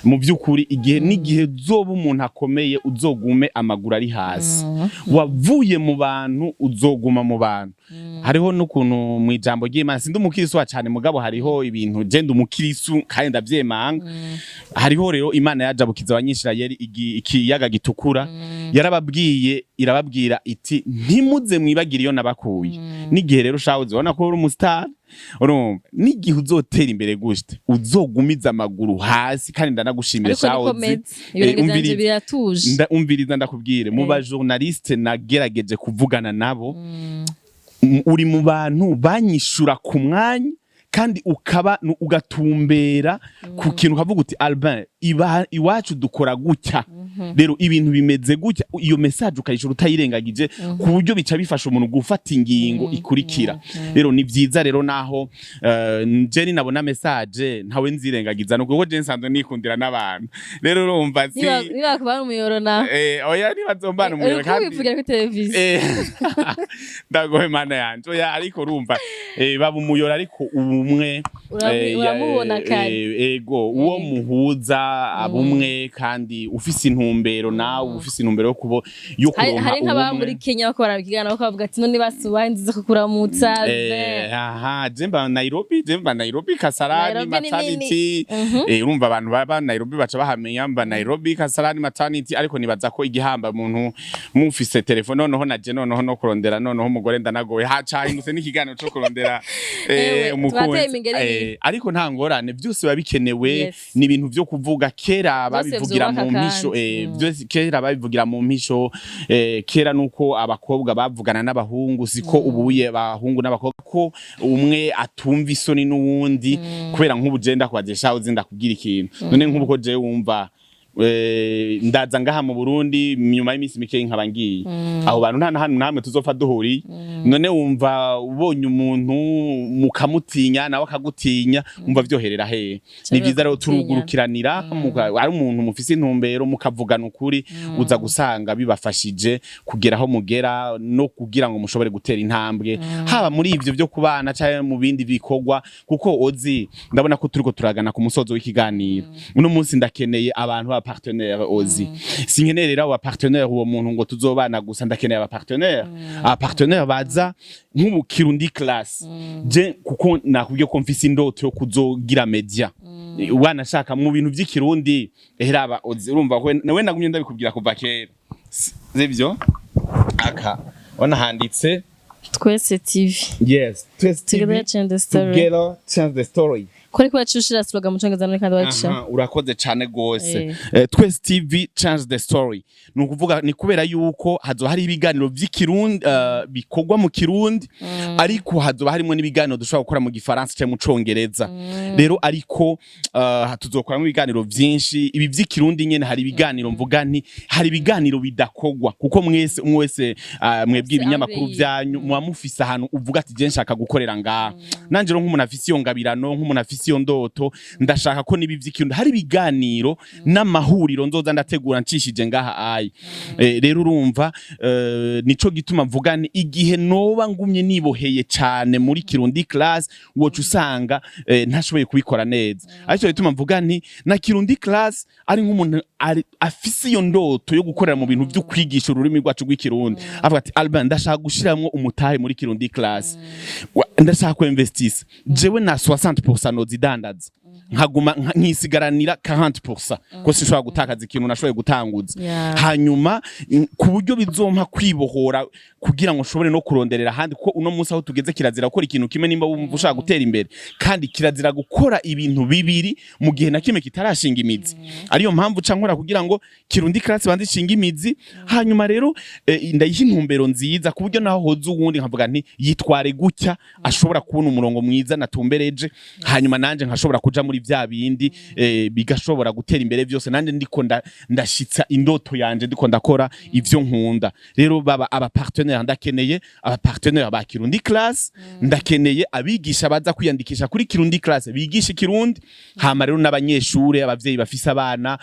Speaker 1: Mu by'ukuri igihe n'igihe uzoba umuntu akomeye, uzogume amaguru ari hasi. Wavuye mu bantu, uzoguma mu bantu. Hariho n'ukuntu mu ijambo ry'Imana, sindi umukirisu wa cane, mugabo hariho ibintu, je ndi umukirisu kandi ndavyemanga. Hariho rero Imana yajabukiza abanyisirayeli ikiyaga gitukura, yarababwiye, irababwira iti: "Ntimuze mwibagire iyo nabakuye." N'igihe rero ushawe uzibona ko uri umu star. Urumva, n'igihe uzotera imbere gute, uzogumiza amaguru hasi. Kandi ndanagushimira.
Speaker 2: Ariko niko
Speaker 1: Shahozi.
Speaker 2: meze, ibirenge vyanje
Speaker 1: Umviriza.
Speaker 2: biratuje.
Speaker 1: Umviriza ndakubwire, mu ba journaliste nagerageje kuvugana nabo, uri mu bantu banyishura ku mwanya, kandi ukaba ugatumbera ku kintu, ukavuga uti: "Albin, iwacu dukora gutya, rero ibintu bimeze gutya." Iyo message ukayishura utayirengagije, ku buryo bica bifasha umuntu gufata ingingo ikurikira. Rero ni vyiza rero, naho je ninabona message ntawe nzirengagiza, nuko kuko je nsanzwe nikundira n'abantu. Rero urumva si
Speaker 2: Niba kubana umuyoro na
Speaker 1: Oya, ntibazombana umuyoro.
Speaker 2: Uriko
Speaker 1: Kandi
Speaker 2: wivugira kuri televiziyo.
Speaker 1: Ndagowe Mana yanje. Oya, ariko urumva, baba umuyoro, ariko ubumwe
Speaker 2: Uramubona kare.
Speaker 1: Ego, uwo muhuza abumwe, kandi ufise intumbero, nawe ufise intumbero yo kubo yo
Speaker 2: Hari
Speaker 1: kuronka
Speaker 2: hari nk'ababa
Speaker 1: ubumwe.
Speaker 2: muri Kenya bakora ikiganiro, bakavuga ati: "None basubaye nziza kukuramutsa."
Speaker 1: Aha, je mba Nairobi, je mba Nairobi Kasarani
Speaker 2: Nairobi ni
Speaker 1: Maternity. Urumva, abantu baba Nairobi baca bahamenya, mba Nairobi Kasarani Maternity. Ariko nibaza ko igihamba umuntu mufise telefone, noneho naje noneho no kurondera noneho umugore ndanagoye, hacahindutse n'ikiganiro co kurondera
Speaker 2: Ewe,
Speaker 1: umukunzi.
Speaker 2: twateye imigeri ibiri.
Speaker 1: Ariko nta ngorane, byose biba bikenewe.
Speaker 2: Yes.
Speaker 1: Ni ibintu vyo kuvuga kera
Speaker 2: Byose
Speaker 1: babivugira
Speaker 2: vyubaka
Speaker 1: mu mpisho.
Speaker 2: kandi.
Speaker 1: Byose kera babivugira mu mpisho. Kera nuko abakobwa bavugana n'abahungu, siko ubuye abahungu n'abakobwa ko umwe atumva isoni n'uwundi. Kubera nk'ubu je ndakubaje, uzi ndakubwira ikintu, none nk'ubu ko je wumva ndaza ngaha mu Burundi, nyuma y'iminsi mike nkaba ngiye, abo bantu nta na hantu namwe tuzopfa duhuriye. None wumva ubonye umuntu mukamutinya, nawe akagutinya, wumva vyoherera hehe? Ni vyiza rero turugurukiranira, ari umuntu mufise intumbero, mukavugana ukuri, uza gusanga bibafashije kugera aho mugera no kugira ngo mushobore gutera intambwe, haba muri ivyo vyo kubana canke mu bindi bikorwa. Kuko ozi ndabona ko turiko turagana ku musozo w'ikiganiro uno munsi, ndakeneye abantu ba partenaire. Ozi sinkeneye rero aba partenaire, uwo muntu ngo tuzobana gusa, ndakeneye aba partenaire, aba partenaire baza nk'ubu Kirundi Class. Je kuko nakubwiye ko mfise indoto yo kuzogira media, wanashaka mu bintu vy'ikirundi. Eraba ozi, urumva ko nawe nagumye ndabikubwira kuva kera, sivyo? Aka ona handitse
Speaker 2: Twese TV.
Speaker 1: Yes, Twese TV.
Speaker 2: Together change the story.
Speaker 1: Together change the story.
Speaker 2: Ko ariko bacushira slogan mu Congereza none kandi bacisha.
Speaker 1: Aha, urakoze cane gose.
Speaker 2: Eh.
Speaker 1: Twese TV change the story, ni ukuvuga ni kubera yuko hazoba hari ibiganiro vy'ikirundi, bikorwa mu Kirundi, ariko hazoba harimo n'ibiganiro dushobora gukora mu Gifaransa canke mu Congereza. Rero ariko tuzokoramo ibiganiro vyinshi ibi vy'ikirundi nyene. Hari ibiganiro mvuga nti hari ibiganiro bidakogwa, kuko mwese, umwe wese, mwebwe ibinyamakuru
Speaker 2: angle.
Speaker 1: vyanyu muba mufise ahantu uvuga ati: "Je nshaka gukorera ngaha." Nanje rero nk'umuntu afise iyo ngabirano, nk'umuntu afise iyo ndoto, ndashaka ko nibi vy'ikirundi hari ibiganiro n'amahuriro nzoza ndategura ncishije ngaha ayi. Rero urumva, nico gituma mvuga nti igihe noba ngumye niboheye cane muri Kirundi Class, woca usanga ntashoboye kubikora neza. Ariko gituma mvuga nti na Kirundi Class ari nk'umuntu afise iyo ndoto yo gukorera mu bintu vyo kwigisha ururimi rwacu rw'ikirundi, avuga ati: "Albin, ndashaka gushiramwo umutahe muri Kirundi Class, ndashaka ku investisa, jewe na 60% nozidandaza, nkaguma nkisigaranira 40%, ko sinshobora gutakaza ikintu nashoboye gutanguza." Hanyuma ku buryo bizompa kwibohora kugira ngo nshobore no kuronderera ahandi, kuko uno munsi aho tugeze kirazira gukora ikintu kimwe nimba wumva ushaka gutera imbere, kandi kirazira gukora ibintu bibiri mu gihe na kimwe kitarashinga imizi. Ariyo mpamvu ca nkora kugira ngo Kirundi Class banze ishinga imizi, hanyuma rero ndayiha intumbero nziza, ku buryo naho hoza uwundi nkavuga nti yitware gutya, ashobora kubona umurongo mwiza natumbereje, hanyuma nanje nkashobora kuja muri vya bindi, bigashobora gutera imbere vyose, nanje ndiko ndashitsa indoto yanje, ndiko ndakora ivyo nkunda. Rero baba aba partenaire, ndakeneye aba partenaire ba Kirundi Class, ndakeneye abigisha baza kwiyandikisha kuri Kirundi Class bigisha ikirundi, hama rero n'abanyeshure, abavyeyi bafise abana,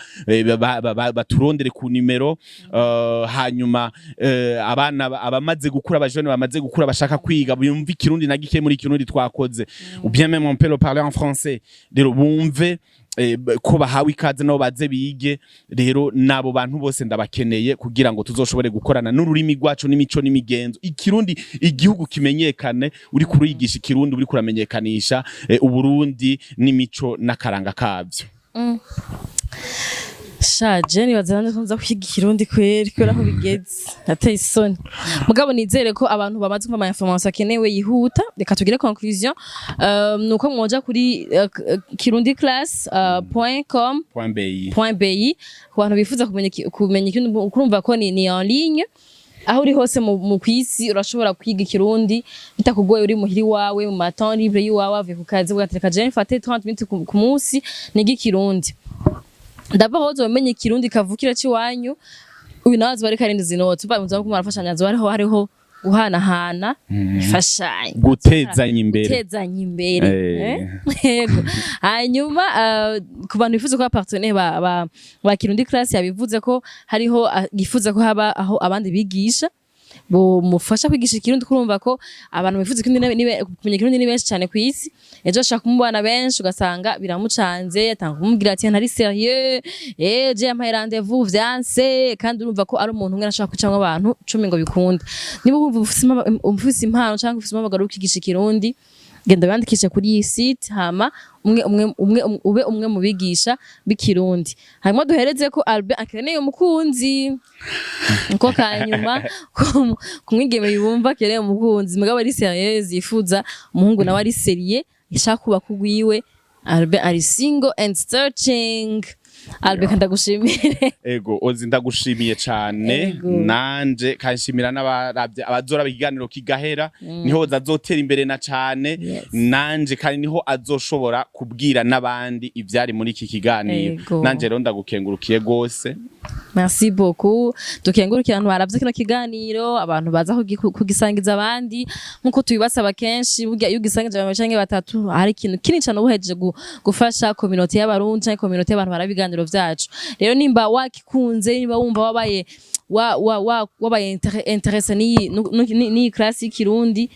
Speaker 1: baturondere ku nimero, hanyuma abana abamaze gukura, abajene bamaze gukura bashaka kwiga, bumva ikirundi na gike muri Kirundi twakoze, ou bien même on peut le parler en français, rero bumve ko bahawe ikaze nabo baze bige. Rero nabo bantu bose ndabakeneye kugira ngo tuzoshobore gukorana n'ururimi rwacu n'imico n'imigenzo, ikirundi, igihugu kimenyekane. Uri kurigisha ikirundi, uri kuramenyekanisha Uburundi n'imico n'akaranga kavyo.
Speaker 2: Shaje, nibaza nanje ko nza kwiga Ikirundi kweri, kubera aho bigeze ateye isoni. Mugabo nizere ko abantu bamaze kumva ama information akenewe yihuta. Reka tugire conclusion. Nuko mwoja kuri kirundi class point com
Speaker 1: point bi.
Speaker 2: Point bi, ku bantu bifuza kumenya Ikirundi. Kurumva ko ni en ligne, aho uri hose mu kwisi urashobora kwiga Ikirundi bitakugoye, uri muhiri wawe, mu ma temps libre yiwawe, avuye ku kazi ugatereka: "Je mfate 30 minutes ku munsi niga Ikirundi." D'abord uzomenye Ikirundi kavukire c'iwanyu. Uyu nawe azoba ariko arinda izi noti, uva muzoba murafashanya, azoba hariho guhanahana imfashanyo.
Speaker 1: Gutezanya imbere.
Speaker 2: Gutezanya imbere.
Speaker 1: Eh.
Speaker 2: Eh? Yego. Hanyuma ku bantu bifuza kuba partenaire ba Kirundi class, yabivuze ko hariho yifuza ko haba aho abandi bigisha bomufasha kwigisha Ikirundi. Kurumva ko abantu bifuza Ikirundi kumenya Ikirundi ni benshi cyane ku isi. Ejo ashaka kumubana benshi, ugasanga biramucanze, atanga kumubwira ati: "Ntari sérieux, je yampaye rendez-vous vyanse." Kandi urumva ko ari umuntu umwe ashaka kwicamwo abantu 10 ngo bikunde. Niba wumva ufise impano cyangwa ufise umuhamagaro wo kwigisha Ikirundi, genda wandikishe kuri iyi site, hama umwe umwe umwe ube umwe mu bigisha b'ikirundi. Hanyuma duhereze ko Albert akeneye umukunzi, nko kanyuma kumwigeme yumva akeneye umukunzi mugabo ari sérieux, yifuza umuhungu nawe ari sérieux, ishaka kubaka ugwiwe. Albert ari single and searching. Albert, ndagushimire.
Speaker 1: Ego Ozi, ndagushimiye cane.
Speaker 2: Ego.
Speaker 1: Nanje kanshimira n'abaravye, abazoraba ikiganiro kigahera, niho azotera imbere na cane. Nanje kandi niho azoshobora kubwira n'abandi ivyari muri iki kiganiro.
Speaker 2: Ego.
Speaker 1: Nanje rero ndagukengurukiye gose.
Speaker 2: Merci beaucoup. Dukengurukira abantu baravye kino kiganiro, abantu baza kugisangiza abandi nkuko tubibasaba kenshi. Burya iyo ugisangije abantu canke batatu, hari ikintu kinini cane uba uhejeje gufasha communauté y'Abarundi canke communauté y'abantu baraba ibiganiro vyacu. Rero nimba wakikunze, nimba wumva wabaye wa, wa, wa, wabaye intéressé n'iyi classe y'Ikirundi,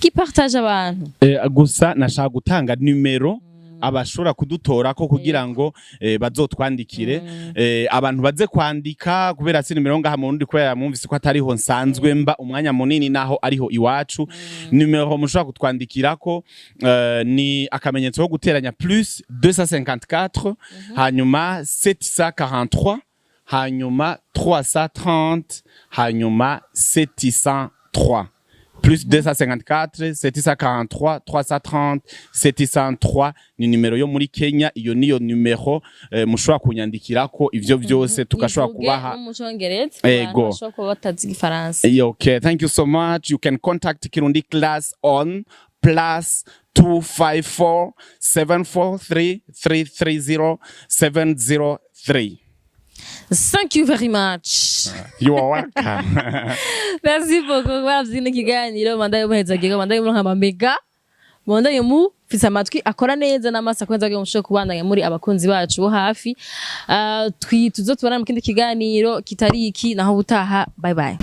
Speaker 2: gipartage abantu.
Speaker 1: Gusa nashaka gutanga numero abashobora kudutorako kugira ngo bazotwandikire, abantu baze kwandika, kubera si nimero ngaha mu Burundi, kubera mwumvise ko atariho nsanzwe mba umwanya munini naho ariho iwacu. Nimero mushobora kutwandikirako ni akamenyetso ko guteranya plus 254, hanyuma 743, hanyuma 330, hanyuma 703. Plus 254 743 330 703 ni nimero yo muri Kenya. Iyo niyo numero mushobora kunyandikirako ivyo vyose, tugashobora
Speaker 2: Ivuge
Speaker 1: kubaha.
Speaker 2: no mu Congereza,
Speaker 1: Ego.
Speaker 2: abantu bashobora kuba batazi Igifaransa.
Speaker 1: Yeah, okay, thank you so much. You can contact Kirundi class on plus 254 743 330 703.
Speaker 2: Thank you very much.
Speaker 1: You are welcome.
Speaker 2: Merci beaucoup. Baravye kino kiganiro, mandaye muhezagiye, mandaye muronka amamega, mandaye mufise amatwi akora neza n'amaso akora neza, mushobore kubandanya muri abakunzi bacu bo hafi. Tuzotubona mu kindi kiganiro kitari iki. Naho ubutaha, bye bye.